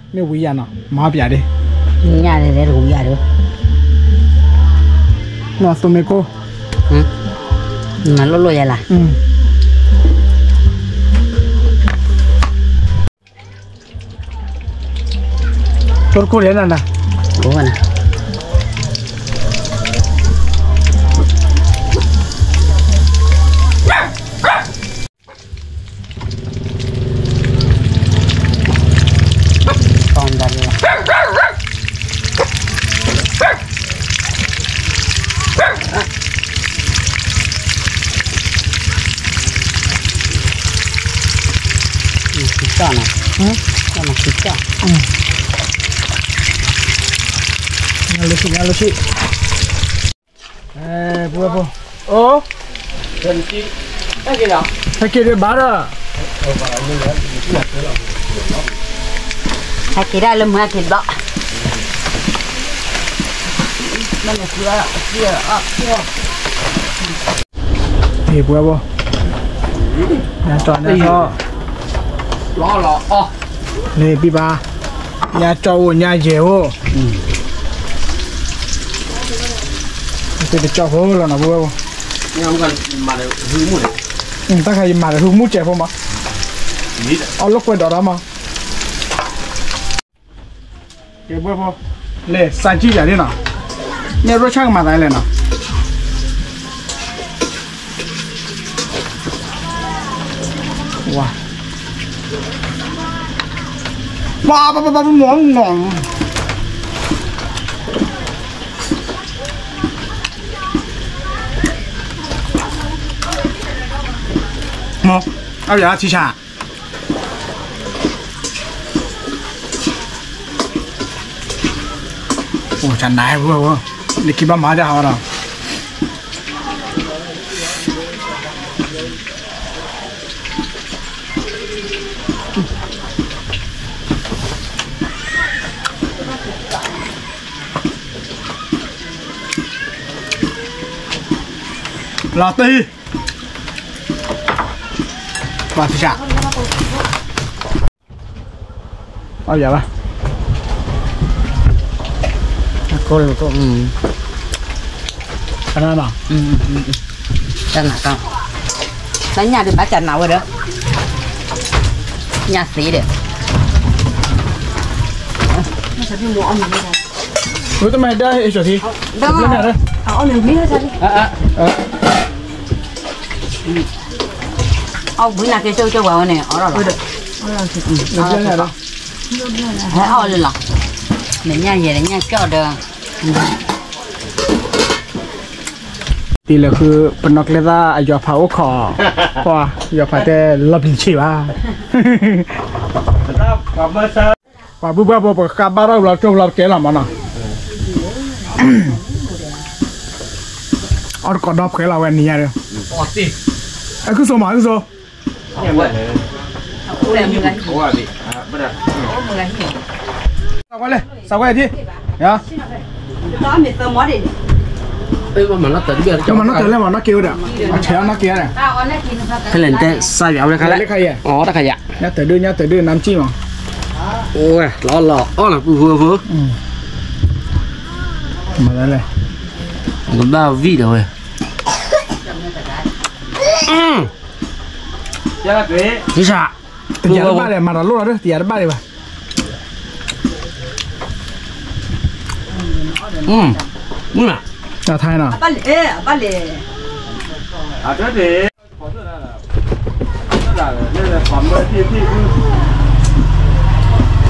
ီ မ့ၢ်ဝံၤယၤနီၤ မၤပၠးဒ့, ညၣ်လဲၤလဲၤတဝံၤယၤဒီး, နီၢ်သိမ့ၢ်ကိၢ်, မၤလိၣ်လိၣ်ယၤလၢ်, တိၢ်တခိၣ်ဒဲးနၤနၤ, ကိၢ်နၤ ခံကၠီၣ်နီၤ, ခံကၠီၣ်, ညါလိဆံး ညါလိဆံး, ပှၤဘီ, အိၣ်, ဟဲက့ၤဒီးဘၣ်ဒီး, ဟဲက့ၤဒၣ်လၢမုၢ်ဟဲက့ၤဘျီ ဟ့ၣ်ပှၤဘီ, ညါကၠီညါကၠီ, လီၤလီၤအီၣ်, န့ၣ်ပံၤဘၣ်, ညါကၠီအိၣ်ညါယဲၢ်အိၣ်, သ့ၣ်တကၠီဖိလီၤနီၤ ပှၤဘီ, တၢ်ခါယမၤဒီးဟုကမူၣ်စဲးဖိမး, အီၣ်လိာ်ကွဲဒီးဒီးမး ကဲပှၤဘီ, လဲၤစၢ်ကံၣ်ယၤဒ်နီၤ, မ့ၢ်ရိၣ်ဆၣ်ကမၤသးလဲၣ်နီၤ, ဝါ, ပှၤပှၤပှၤပှၤမီၤမီၤ, မီၤ, အဝဲထံဆး အိၣ်တၢ်နါဟဲဝဲဝဲ, နက့ၤဘၣ်မၤတၢ်ဟးဒီး, ပှၤ လီၤတံၢ်, ပှၤတၢ်, အီၣ်ယၤဘၣ်, အကိၣ်လၢကိၣ်, တၢ်နးနီၤ, တၢ်နးကီ, တၢ်ညၣ်ဒုးဘၣ်တၢ်နးဝဲဒီး, ညၣ်သ့ဒီး ဝတမၤဒၣ်ဟဲစိာ်ထံ, အီၣ်ဘှံးနၤက့ၤကၠိကၠိဝဲဝဲန့ၣ် အီၣ်လီၤလီၤ, ဟဲအီၣ်လၢလီၤ, နညၣ်ယဲၢ်နညၣ်ကၠီဒီး, တံၤလၢဃု ပနီၣ်ကျဲသၣ်အယွၤဖးအိၣ်ခိး, ပှၤယွၤဖးတဲလီၤပျံၤဆံးဘၣ် ပှၤဘုဘၣ်ဖိ ပကဃးဘၣ်ထီၣ်ဘျီကၠိဘျီပကဲလီၤမးနီၤ, အီၣ်တကိးဒီဖှဲလီၤဝဲနံၤညါဒီး, အခုစိမး အခုစိ, စးကွဲလဲၣ် စးကွဲထံ, မၤနီၣ်တၢ်လဲၣ်မး နီၣ်က့ၤဝဲဒီး, အဆဲးအီၣ်နီၣ်က့ၤဒီး, ဖဲလဲၣ်တဲစးယၤဝဲခါလဲၣ်, အီၣ်တခါယၤ, ညၣ်တၢ်ဒုး ညၣ်တၢ်ဒုး နါမစံၣ်မး, အိၣ်ဝဲ လီၤလီၤ အီၣ်လီၤပူၤပူၤပူၤ, မၤလဲၣ်, ကဘၣ်ဝံၣ်ဒီးဝဲ, တယၤတဘၣ်လဲၣ် မၤဒီးလိၣ်လီၤဒီး တယၤတဘၣ်ဒံးဘၣ်, အထါနီၤ,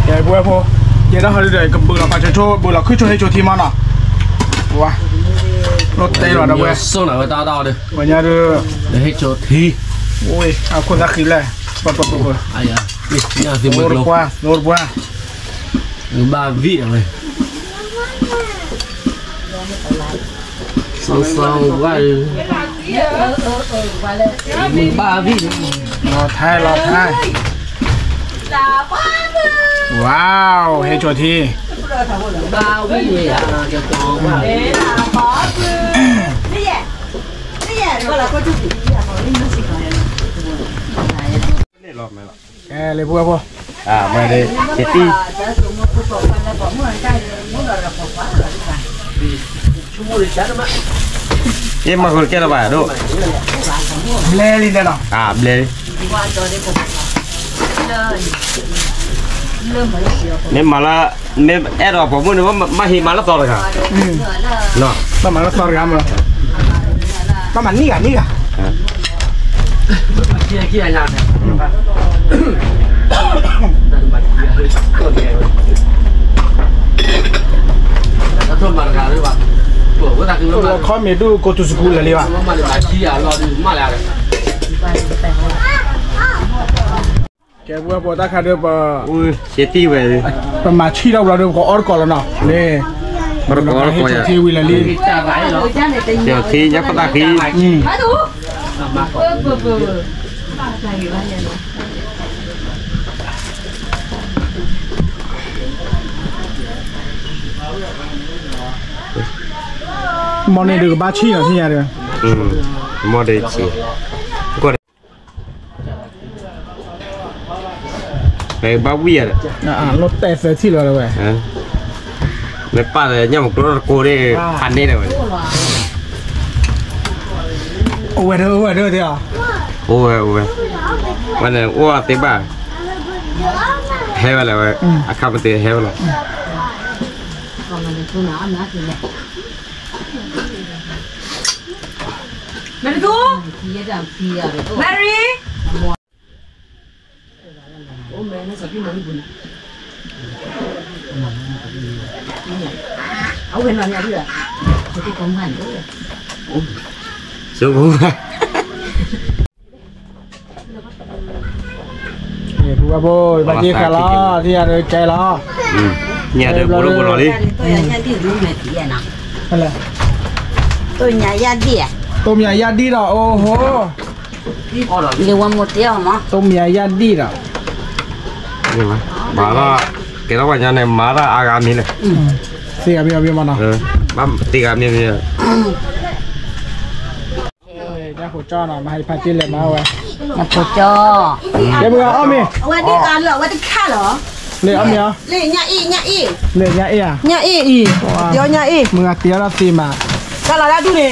ကဲ ပဝဲဖိ, ယဲဒၣ်ဟီဒုဒီး ကဘုးလီၤပာ်ဆိ ဘုးလီၤခုၣ်ဆိဟ့ၣ်ဆိထံမးနီၤ, ဝါ, လိၣ်တဲလီၤဒီးဝဲ, ဝဲညါဒီး, ဟ့ၣ်ဆိထံ, အခိၣ်သၣ်ဃံလဲၣ်, ပှၤပှၤပှၤ, သတပှၢ်, သတပှၢ်, ဘၣ်ဝံၣ်ဝဲ စီစီဝါ, ဘၣ်ဝံၣ်, လီၤထဲ လီၤထဲ, wow ဟ့ၣ်ဆိထံ, ဘၣ်ဝံၣ်, ကဲလၢပဝဲဖိ, မ့ၢ်မၤဃုာ်တကဲလၢၤဘၣ်ဒိၣ်, ဘျဲလံန့ၣ်နီၤ, ဘျဲလံ, မ့ၢ်မၤလၢ, မ့ၢ်အဲၣ်ဒိးပိာ်မုၣ်န့ၣ် ဘၣ်ဟ့ၣ်မၤလၢသီတဂၤ, ဘၣ်မၤလၢသီတဂၤမး, ဘၣ်မၤနံၣ်ဂၤနံၣ်ဂၤ ခီမ့ၢ်ဒုး go to school လၢာ်လံဘၣ်, ကဲပဝဲဖိတၢ်ခါဒီးပ, ဝဲ, ပမၤဆံၣ်ထီၣ်ဘျီဒီး ပကအီၣ်တကိးလီၤနီၤ, လၢ, ပကအီၣ်တကိးယၤ, ထံဝံၤလၢာ်လံ, ထံညါပတၢ်ဃံ, မ့ၢ်န့ၣ်ဒုးကဘၣ်ဆံၣ်နီၤ ထံညါဒီး, မ့ၢ်ဒုးဆံၣ်, ပဘၣ်ဝံၣ်ယၤဒီး, လိၣ်တဲသၢထံၣ်လီၤဝဲ, မ့ၢ်ပၢ်ဒီးညၣ်မူကျိတကိးဒီး, ဖးန့ၢ်ဒီးဝဲ, အိၣ်ဝဲဒၣ် အိၣ်ဝဲဒၣ်သ့ဧါ, အိၣ်ဝဲ အိၣ်ဝဲ, ဝဲန့ၣ်အိၣ်သ့ဘၣ်, ဟဲဝဲလၢဝဲ, အခါပသ့ဟဲဝဲလီၤ. မ့ၢ်တသူ, Mary, အဝဲနီၤန့ၣ်, ပူၤဘၣ်ဘိ ဘၣ်က့ၤဃာ်လီၤ ထံၣ်ယၤဒီးကဲလီၤ, ညၣ်ဒီးဘိလီၤဘိလီၤလံ, တိၢ်ညၣ်ယၣ်ဒံၣ်, တိၢ်ညၣ်ယၣ်ဒံၣ်ဒီး အိၣ်ဟိ, တိၢ်ညၣ်ယၣ်ဒံၣ်ဒီး, မၤလီၤ, ကဲထီၣ်ပှၤညါန့ၣ် မၤတၢ်အါဂၤမံၤလဲၣ်, သ့ဂၤမံၤမံၤမနီၤ, သ့ဂၤမံၤမံၤ, ဖိကၠီနီၤ မဟါဖးတ့ၢ်လဲၤမၤဝဲ, ဖိကၠီ, ကဲမုၢ်ဂၤအီၣ်မ့ၤ, အဝဲဒ်အလီၤ အဝဲတခါလီၤ, လၢအီၣ်မ့ၤအီၤ, လၢညၣ်အ့ၣ် ညၣ်အ့ၣ်, လၢညၣ်အ့ၣ်ဧါ, ယီညၣ်အ့ၣ်, မုၢ်ဂၤတ့အီၣ်တၢ်သ့မး, တၢ်လီၤတၢ်ဒူၣ်န့ၣ်,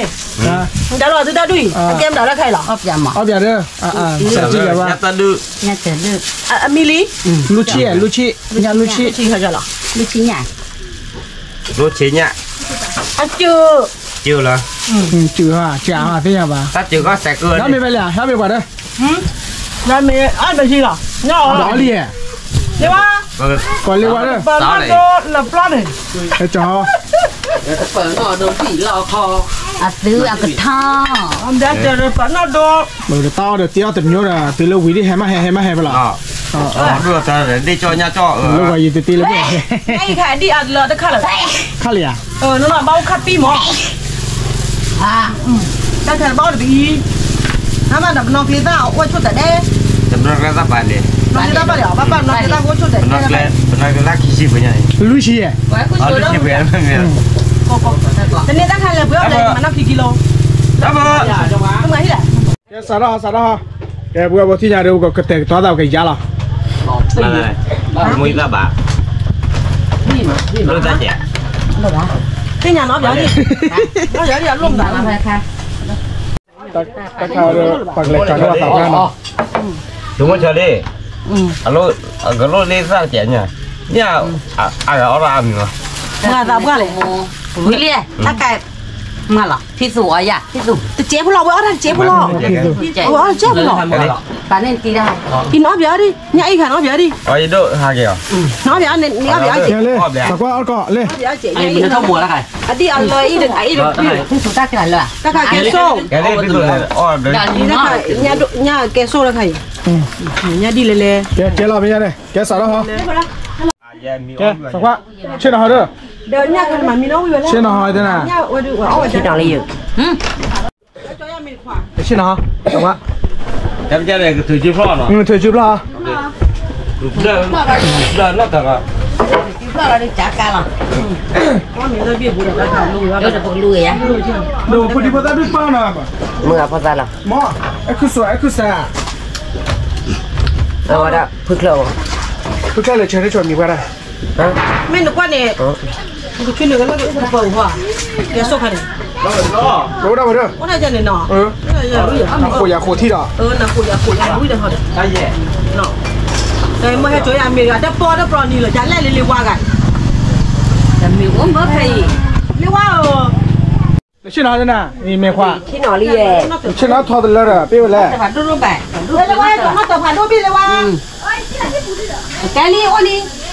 တၢ်လီၤတၢ်ဒူၣ်အံၤ အကဲမတၤလၢခါအံၤလီၤ, အီၣ်ပၠးမး, အီၣ်ပၠးဒီး, စးထံၣ်ယၤဘၣ်, အမံၤလံ, လူဆံ, လူဆံ, ညၣ်လူဆံ, လူဆံညၣ်, လူဆံညၣ်, အစု, စုလီၤ, စုဟါ, စုဟါသ့ၣ်ညါဘၣ်, တၢ်စုကီၢ်စဲးကီၢ်, ဟဲမ့ၢ်ဖဲလဲၣ်, ဟဲမ့ၢ်ပှၤဒီး, နမ့ၢ်အီၣ်မ့ၤဆံလီၤ, ညၣ်အီၣ်လီၤ, လံဧါ, လံဝါ, ကီၤလံဝါဒီး, ပနီၣ်ဒိလၢပျီန့ၣ်, ဟဲကီၤ, ပနီၣ်ဒိလီၤခီ, အသုအကထီ, ပနီၣ်ဒိ, တၢ်အီၣ်ဒီးတ့အီၣ်တမျိုးဒီး တုၤလၢဝံၤဒ်ဟဲမးဟဲ ဟဲမးဟဲဖဲလီၤ, ဒ့ၣ်ကၠီညၣ်ကၠီ, လၢဝဲယတတ့လၢဘၣ်, ခါလံဧါ, နီၢ်နီၢ်ဘၣ်အိၣ်ခါပံမး, တၢ်ခဲဘၣ်အိၣ်တပအံၤ, နမ့ၢ်ဒီးပနီၢ်ကျ့သၣ်အိၣ်ဆိၣ်တၢ်ဒဲး, ပနီၢ်ကျ့သၣ်ပာ်န့ၣ်, ပနီၢ်ကျ့သၣ်အိၣ်ဆိၣ်တၢ်ဒဲး, ပနီၢ်ကျ့သၣ်ခံဆံပညါန့ၣ်, လွံၢ်ဆံယဲၢ်, တန့ၢ်တၢ်ခါလဲၣ်ပှဲၤအီၣ်လဲၣ် မၤနီၢ်ခံကံလိ, ကဲစးထီၣ်ဟီ စးထီၣ်ဟီ, ကဲပဝဲပထံၣ်ညါဒီး ပကတဲာ်ကတီၤသးပကယါလီၤ, မ့ၢ်သးဘၣ်, သ့ၣ်ညါနီၢ်ပၠး, နီၢ်ပၠးဒ်အလိၣ်မး, တၢ်ခါဒီး ပကလဲၤကၠီၤထီၣ်သးပှၢ်နီၤ, ဒိၣ်မုၢ်ဆၢလံ, အကလိၣ်လ့သၣ်တကဲးညါ, မ့ၢ်, အဂၤအီၣ်ဒၣ်အါမံၤမး, မၤသးပှၢ်လဲၣ်, ဝံၤလံ, တၢ်ကဲ, မၤလီၤ, ဖံသူအီယၤ, ဖံသူ, တကဲးဖိလီၤ ဝဲအီၣ်တၢ်တကဲးဖိလီၤ, ဝဲအီၣ်တကဲးဖိလီၤ, ပှၤန့ၣ်တံၤဒၣ်, အံၤနီၢ်ပၠးဒ်, ညၣ်အ့ၣ်ခါနီၢ်ပၠးဒ်, အံၤဒိၣ်ဟးက့ၤအီၤ, နီၢ်ပၠးန့ၣ် နီၢ်ပၠးကဲး, အီၣ်ဘျဲၣ်, သးကွၢ်အီၣ်တကီၢ်လံ, အဒ်အလၢအံၤ, အံၤ, ဖံသူတၢ်ကဲးလၢ, တၢ်ကဲးကဲးစိ, ညၣ်ကဲးစိတၢ်ခါအံၤ, ညၣ်ဒ်လဲၣ်လဲၣ်, ကဲလီၤမ့ၢ်ညါန့ၣ် ကဲစးထီၣ်ဟီ, ကဲ, သးကွၢ်, ဆ့ၣ်နီၤဟီဒီး, ဆ့ၣ်နီၤဟီတဲနၤ, ဆ့ၣ်နီၤဟီ, ဆ့ၣ်နီၤဟီ, ကထုးစုဖျီၣ်နီၤ, နီၢ်တဂၤ, ဒီးဖိဒံဖိသၣ်ဒုးပာ်နီၤ, မ့ၢ်ဖိသၣ်လီၤ, အဲၣ်ခုၣ်စဲး, အဲၣ်ခုၣ်စဲး, အဝဲဒၣ်ဖုချၢၣ်, ဖုချၢၣ်လဲၤဆၢထၢၣ်ဆိမံၤပှၢ်ဒၣ်, မ့ၢ်နကွၢ်န့ၣ်, ကဆူနကလၢကပၢၤဝါ, ကဲစိၢ်ခါန့ၣ်, အိၣ်ဒၣ်ဝဲဒီး, အိၣ်ဒၣ်န့ၣ်နီၤ, နဃိးယၤဃိးထံၣ်ဒီး, နဃိးယၤဃိးယၤဃိးဒီး, မ့ၢ်ဟဲစိာ်ယၤမ့ၢ်ဂၤ တပီတပျီနံၤလီၤ ယလဲၣ်လံလံဝါဂၤ, မ့ၢ်အိၣ်မ့ၢ်ဖဲအံၤ, လံဝါဧၢ, နဆ့ၣ်နီၤနၤ, မ့ၢ်ခွါ, ဆ့ၣ်နီၤထီတလၢဒီး ပ့ၢ်ဝဲလဲၣ်, လံဝါ, ကဲလံအိၣ်လ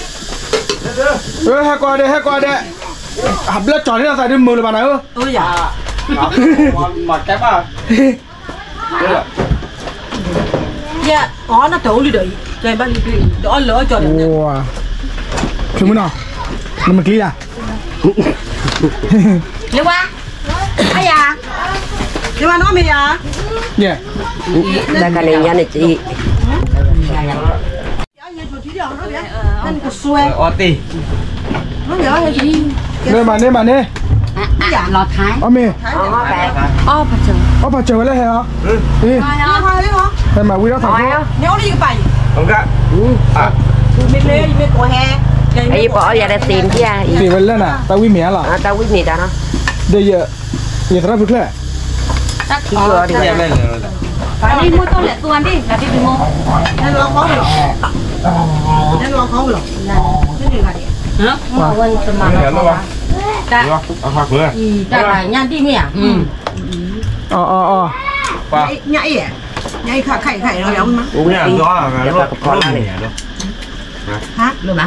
ံ, ဟဲကိးဒဲး ဟဲကိးဒဲး, ဟးဘျၢကၠီၤန့ၢ်သးဒ်မုာ်လၢၤဘၣ်နၤဧၢ, မၤကဲဘၣ်, ယဲ, အီနတၢ်အိၣ်လံဒီး, ဒီးအီလၢအီကၠီၤဒီး, ဖံမုၣ်နီၤ, နမ့ၢ်ကျံၤယၤ, လၢဝါ, အယၤ, လၢဝါနီၢ်မ့ၢ်ယၤ, ယဲ, တၢ်ကန့ၣ်ညါန့ၣ်, အီတ့ၢ်, မ့ၢ်မၤန့ၢ်မၤန့ၢ်, အီၣ်မ့ၢ်, အီၣ်ဖးစၢၤဝဲလၢဟဲအီၤ, ဟဲမၤဝံၤထီၣ်သးဖိ, ယပှၤအီၣ်ယၤဒီးသ့ၣ်မ့ၢ်ဧါ, သ့ၣ်ဝဲလၢနၤ တၢ်ဝံၣ်မ့ၢ်ဧါလီၤ, ဒီးယသရၣ်ဖုချၢၣ်, တၢ်ညၣ်ဒံၣ်မ့ၢ်ဧါ, အီအီအီ,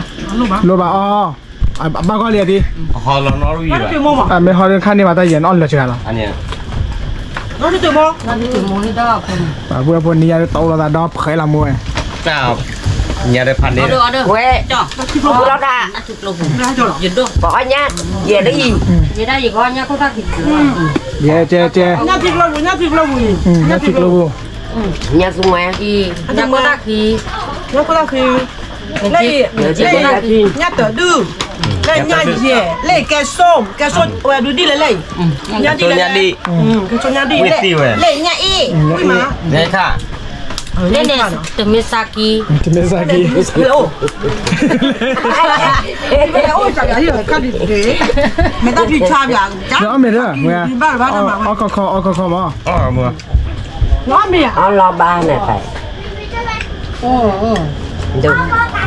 လိၣ်ဘၣ်အီ, ဘၣ်ဂီၢ်လံဒ်, မ့ၢ်ဟီဒ်ခါန့ၢ်ဘၣ်တၢ်ယဲၢ် နအီၣ်လၢာ်စှၤလီၤ, ပှၤဖိနံၤညါတအိၣ်လီၤသးဒီဖှဲလီၤမူဝဲ, ဝဲ, ပှၤအီၣ်ညါ, ယဲဒၣ်အံၤ, ယဲ, ကဲ, ကဲ, ညၣ်ထံကျိပူၤ, ညၣ်ထံကျိပူၤ, ညၣ်သူမွဲ, ညၣ်ခိၣ်သၣ်ဃံ, ညၣ်ခိၣ်သၣ်ဃံ, ညၣ်တၢ်ဒုၣ်, လၢညၣ်ယဲၢ် လၢကဲစိ ကဲစိဝဲဒုဒ်လဲၣ်လဲၣ်, ညၣ်ဒ်လဲၣ်လဲၣ်, ကဲစိညၣ်ဒ်လဲၣ်, လၢညၣ်အ့ၣ်, ဝံၣ်မး, တမ့ၢ်ဆါကံ, တမ့ၢ်ဆါကံ, အိၣ်, မ့ၢ်တၢ်ဖံးဆါဘၣ်, အီၣ်မ့ၤဒီး, အီၣ်ခီခီ အီၣ်ခီခီမး, အီၣ်လီၤဘၣ်န့ၣ်, အီၣ်လီၤ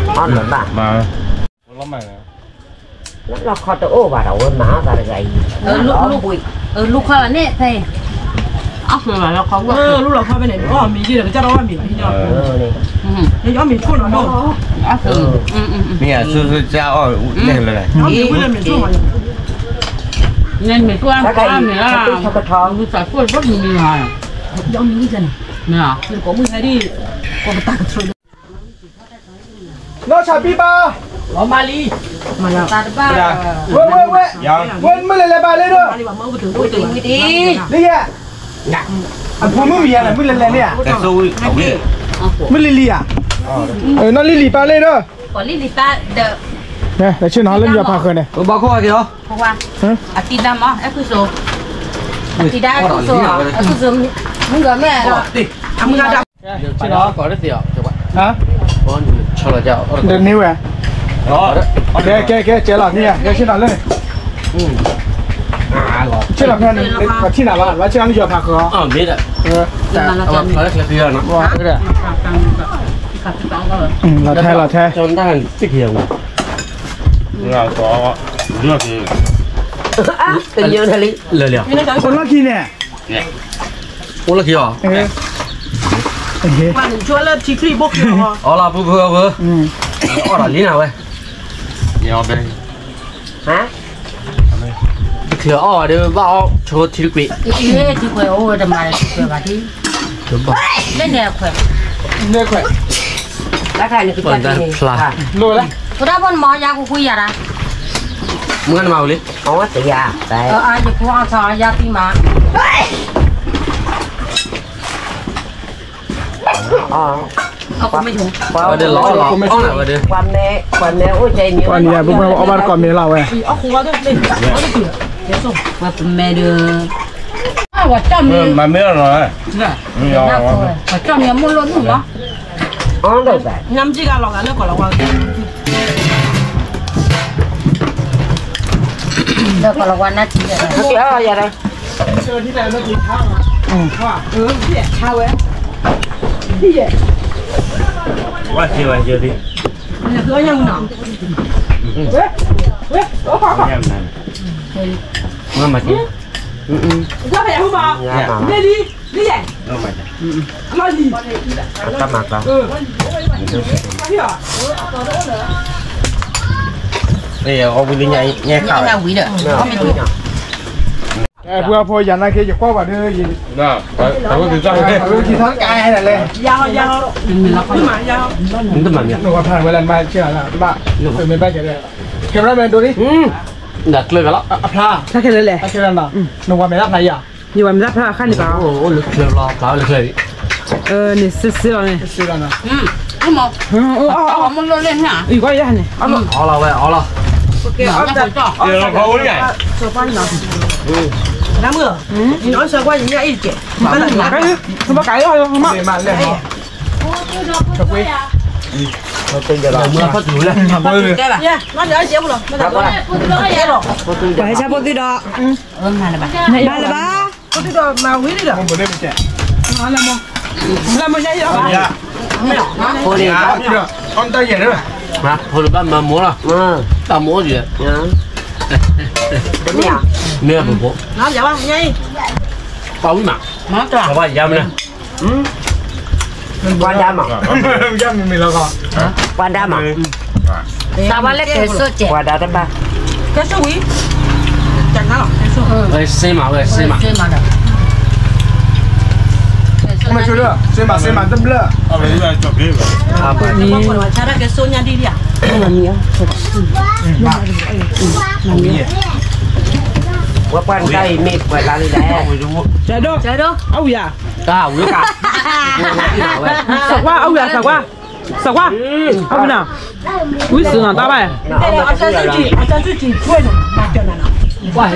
ဘၣ် လီၢ်ခီတအိၣ်ဘၣ်ဒီး ဝဲမၤအီၣ်သးတဂၤအံၤ, လူၢ်ခီလီၤန့ၣ်ဖဲ, လူၢ်လီၤခီဖဲန့ၣ် အီၣ်မ့ၤယဲၢ်ဒီး ကစၢ်တအီၣ်မ့ၤဘၣ်, ယအီၣ်မ့ၤဆိၣ်နီၤနီၤ, မ့ၢ်ဆူၣ်ဆူၣ်ကၢ်အီၣ်န့ၣ်လၢ, မ့ၢ်ဆိၣ်မ့ၢ်ဆိၣ်, ယအီၣ်မ့ၤဝံၤန့ၣ်, မ့ၢ်, နီၢ်ဆါပံပၢ်, မၤလံ, ဝဲဝဲဝဲ, ဝဲမုၢ်လဲၤလဲၤဘၣ်လံဒီး, လံယဲ, အဖိမုၣ်မံၤယၤန့ၣ် မုၢ်လဲၤလဲၤန့ၣ်ဧါ, မုၢ်လံၤလံၤဧါ, နီၢ်လံၤလံၤပၢ်လံဒီး, လၢဆ့ၣ်နီၤလၢယွၤဖးဃၢၤန့ၣ်, ဘၣ်ခိၣ်ဝဲက့ၤလီၤ, အတံၤဒါမး အဲၣ်ခိၣ်စိ, အတံၤဒါအဲၣ်ခိၣ်စိ, အဲၣ်ခိၣ်စိ, မုၢ်ဂၤမဲာ်, ဆ့ၣ်နီၤ, ဒီးန့ၢ်ဝဲ, ကဲကဲကဲ ကဲလီၤန့ၣ် ကဲဆ့ၣ်နီၤလၢန့ၣ်, ဆ့ၣ်နီၤဖဲန့ၣ် ပှၤထံၣ်နၤဘၣ် ဘၣ်ဆ့ၣ်နီၤလၢယွၤဖးဃၢၤအီၤ, လီၤထဲလီၤထဲ, အိၣ်လၢခံအီၤ, အီၣ်လီၤဖုဖုဖု, အီၣ်ဒီးလံနၤဝဲ, တချုးအီၣ်ဘၣ်ဒီး ဘၣ်အီၣ်ဆိထံတကွံာ်, ထံခွဲးအိၣ်ဝဲတမၤဒီးထံခွဲးဘၣ်ဒ်, လၢန့ၣ်အခွဲး, လၢခွဲး, ဖျါ, ဖိဒၣ်ဖိနမၤယါဃူဃူယၤဒၣ်, မုၢ်နမၤဝံၤလံ, ယဖိအီၣ်ဆီယါသံမး, ပှၤဒ်လီၤလီၤအီၣ်နၤဝဲဒၣ်, ပှၤမ့ၢ်အိၣ်ကဲမ့ၢ်, ပှၤနံၤအပူၤပှၤအီၣ်ဘၣ်တကိးမ့ၢ်လီၤဝဲ, ပှၤပမဲဒၣ်, မၤမ့ၢ်လီၤနီၤ, ပှၤကၠီၣ်မ့ၢ်မိၢ်လိၣ်ဒူၣ်လီၤ, နမ့ၢ်ကလီၤဂာ်လၢကီၢ်လီၤဝါ, လၢကီၢ်လီၤဝါနါထံ, ဝဲ, ဝဲ, ဝဲ, မၤ, မၤ, မၤ, အဝံၤလံညါခါဝဲ, ပှၤဖိယၤနာ်က့ ယကွၢ်ဘၣ်ဒီး, ဝဲက့ၤထီၣ်ကါလဲၣ်, နတမၤမ့ၢ်, နဝၤဖးဝဲလၢမၤဆ့ၣ်လၢ, ဘၣ်, မ့ၢ်ဘၣ်ကဲ, cameraman ဒိးလံ, ဒီးကျၢၢ်ကလီၤ, အဖျါ, နဝၤမဲာ်တၢ်ဖျါယၤ, ယဝၤမဲာ်တၢ်ဖျါအခါန့ၣ်ဘၣ်, အိၣ်လၢချၢလီၤ, ဖျါအိၣ်လၢချၢ, န့ၣ်စ့စ့လီၤန့ၣ်, အီၣ်လီၤဝဲအီလီၤ, နမုၢ်, နအီၣ်ဆၢကွၢ်ညါအံၤတကဲး, ဘၣ်လၢမၤ, မၤ, မၤ, ပှၤဟဲဆါဖိသံဒီး, မၤလၢၤဘၣ်, ဖိသံဒီးမၤဝံၤလံဒီး, လၢမၤညါအံၤလီၤ, ဖိလၢဘၣ်မၤမိၢ်လီၤ, တၢ်မိၢ်အိၣ်ဒံး, မ့ၢ်အပူၤဖိ, ပှၤဝံၣ်မး, ပှၤယါမနုၤ, ပှၤဒါမး, ပှၤဒါမး, သးဝါလၢကဲၤစိကဲး, ပှၤဒါတဘၣ်, ကဲၤစိဝံၤ, ကဲၤနါလီၤ, ကဲၤစိ, ဝဲစ့မး, ဝဲစ့မး, စ့မး, စ့မးတဘျၢၣ်, ဆါတၢ်ကဲၤစိညါဒ်လံဧါ, ဝဲပှၤတၢ်အံၤမ့ၢ်ပှၤလၢလံလဲၣ်, အဝံၤဧါ, သးကွၢ်အဝံၤဧါ, သးကွၢ် စကွၢ်, အဝံၤနီၤ, ဝံၤစူၤနီၤ တၢ်ဘၣ်,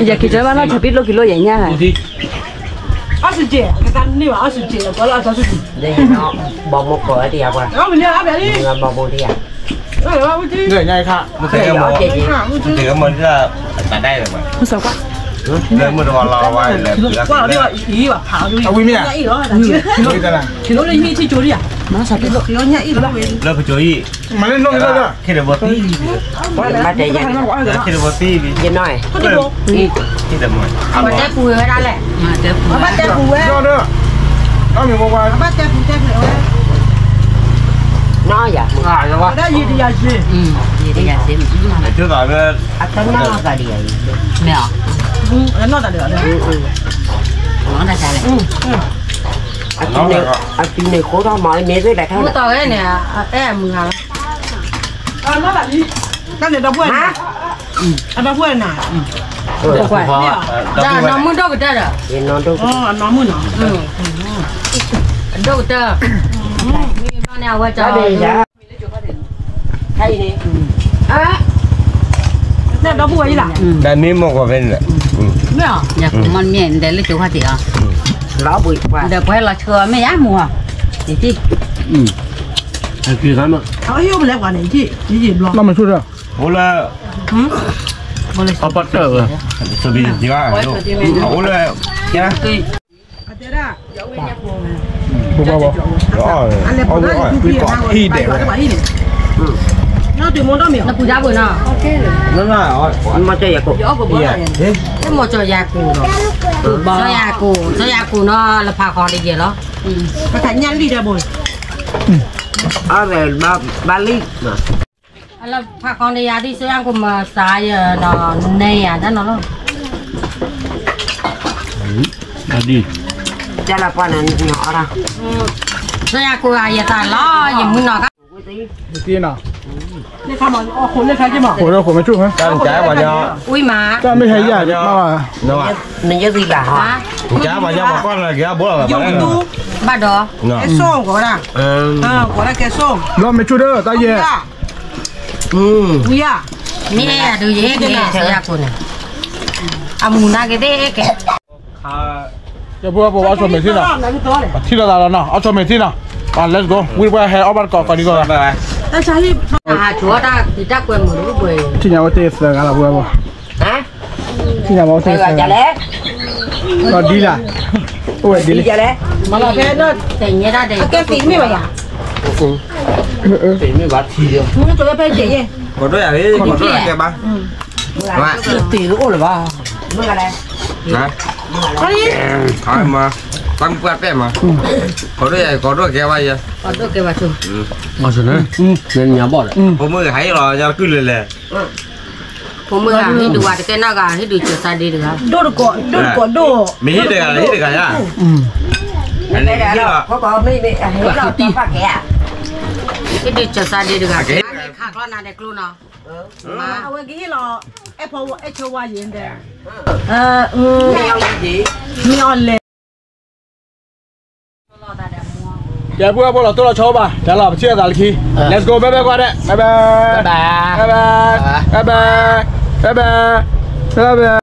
ယက့ၤကၢဘၣ်နီၢ် ဆၢပံလိၣ်က့ၤလိၣ်ယညၣ်, အစူၤက့ၤ, ကသးန့ၢ်ဘၣ်အစူၤက့ၤ, ဘီမုၢ်ကိးဝဲတယၤပှၤ, ဘီမုၢ်တယၤ, မ့ၢ်စကွၢ်, လၢမုၢ်တဝီလီၤဝဲလၢ, အဝံၤမ့ၢ်ဧါ, လၢကစိၤအံၤ, မၤလၢနီၢ်လၢ, ခ့တဘီသံ, ခ့တဘီသံလံ, ယနီၢ်, တဲပူၤဝဲဒၣ်လဲၣ်, ဘၣ်တဲပူၤဝဲ, ဘၣ်တဲပူၤတဲပူၤဝဲ, နီၢ်ယၤ, ယတယၤစ့, ယတယၤစ့, မ့ၢ်အီၤ, နီၢ်တၢ်ဒၣ်, အတုၤန့ၣ်ဃိထီၣ်မး မ့ၢ်သ့ၣ်လဲၤထီၣ်, မုၢ်တီၢ်ဝဲန့ၣ်, အဲၣ်မုၢ်ဟါလီၤ, တၢ်န့ၣ်ဒီပုၢ်ဝဲၢ်, အဒီပုၢ်ဝဲၢ်နၤ, နီၢ်မုၢ်ဒိၣ်ကတၢၢ်ဒီး, အနီၢ်မုၢ်နီၤ, အဒိၣ်ကတၢၢ်, မ့ၢ်ဘၣ်န့ၣ်အဝဲကၠီ တၢ်မ့ၢ်မီၢ်ကီၢ်ဖဲန့ၣ်, မ့ၢ်အီၤ, ယကမီၢ်မ့ၢ်ဒီးလၢကၠိခါတံၢ်အီၤ, ဒီးပှဲၤလီၤဆှၢအီၤမ့ၢ်ယါမူၤအီၤ, အက့ၤခါမး, အဟ့ၣ်အိၣ်ပလဲပှၤန့ၣ်, လီၤမ့ၢ်ဆူၣ်ဒီး, အိၣ်လၢ, အပှၤတၢၢ်ဝဲ, အိၣ်လၢ, ပှၤပှၤပှၤ, ဟံၣ်ဒဲးဝဲ, နပူၤဒါပှဲၤနီၤ, မီၢ်ကၠီယၤကိာ်, မီၢ်ကၠီယၤကိာ်, စီၤယၤကိာ်, စီၤယၤကိာ်နီၤ လၢဖးဃီတယဲၢ်လီၤ, ပသးညၣ်လံၣ်ဒဲးဘိ, အဝဲဘၣ်လံၣ်, လၢဖးဃီတယၤဒ် စီၤယၤကိာ်မၤစၢ်ယၤဒီး နဲယၤတၢ်နီၤလီၤ, ဒ်, စီၤယၤကိာ်ယသးလီၤ ယမုၢ်နီၤခါ ဃိးမ့ၢ်ဆူၣ်, ဝံၤမး, တၢ်မ့ၢ်ဟဲယၤ, နယသံလၢ်ဟါ, ဘၣ်ဒီး, ကဲဆိၣ်, ကဲဆိၣ်, ဘျီမ့ၢ်ဆူၣ်ဒီး တၢ်ယဲၢ်, ဝံၤဧါ, မ့ၢ်ယၤဒုးယဲၢ်က့ၤ စီၤယၤကိာ်န့ၣ်, အမူၤနၤက့ၤသ့ၣ်ကဲ ကဲပှၤပှၤ အီၣ်ဆီၣ်မဲာ်ထံနီၤ, ပထံၣ်လိာ်သးလီၤနီၤ အီၣ်ဆီၣ်မဲာ်ထံနီၤ, ပှၤ let's go ဝံၤပှၤဟဲအီၣ်ဘၣ်တကိးကိးဒံကိးဂၤ, ဟးဆိတၢ်ဖံးတၢ်ကွဲမုာ်တဘျီ, ထံၣ်ညါဝဲတ့ၢ်သၢဂၤလီၤပှၤပှၤ, ထံၣ်ညါဝဲတ့ၢ်သၢဂၤ, ဒီးဒ်လဲၣ်, အိၣ်ဝဲဒ်လဲၣ်, မၤလီၤဖဲနီၢ်, တဲညဲဒၣ်ဒဲး, ကဲသံမ့ၢ်ဘၣ်ယၤ, သံမ့ၢ်ဘၣ်ထံ, မ့ၢ်ကၠီဖဲယဲၢ်ယဲၢ်, ကီးဒိၣ်ယၤ, ကီးဒိၣ်ယၤကဲဘၣ်, သံတအိၣ်လၢၤဘၣ်, တၢ်မုၢ်ပှၢ်ပဲာ်မး, ကီးဒိၣ်ယၤ ကီးဒိၣ်ကဲဘၣ်ယဲၢ်, ကီးဒိၣ်ကဲဘၣ်ဆိ, ဖိမုၣ်ဟးဟ့ၣ်လီၤ ယၤကုၢ်လၢလဲၣ်, ဖိမုၣ်ဟးဟ့ၣ်ဒုးဝဲတကဲနီၢ်ဂၤ ဟ့ၣ်ဒုးကၢၤသးဒ့တဂၤ, ဒိၣ်တကိး, ဒိၣ်တကိးဒိၣ်, မ့ၢ်ဟ့ၣ်တဂၤ ဟ့ၣ်တဂၤယၤ, ဟ့ၣ်လီၤ, ဟ့ၣ်ဒုးကၢၤသးဒ့တဂၤ, ခးချီနၤဒီးကျိနီၤ, အဝဲကဟ့ၣ်လီၤ, အဲၣ်ဖီဝဲ အဲၣ်ဆၢဝါယဲၢ်ဒဲး, မ့ၢ်အီၤလဲၣ် ကဲ ပုၢ်ဖိလီၤတိၢ်လီၤဆီဘၣ် တၢ်လီၤ ပထံၣ်လိာ်သးလၢခံ, let's go ဘဲဘဲကွၢ်ဒဲး bye bye, bye bye, bye bye, bye bye, bye bye, bye bye.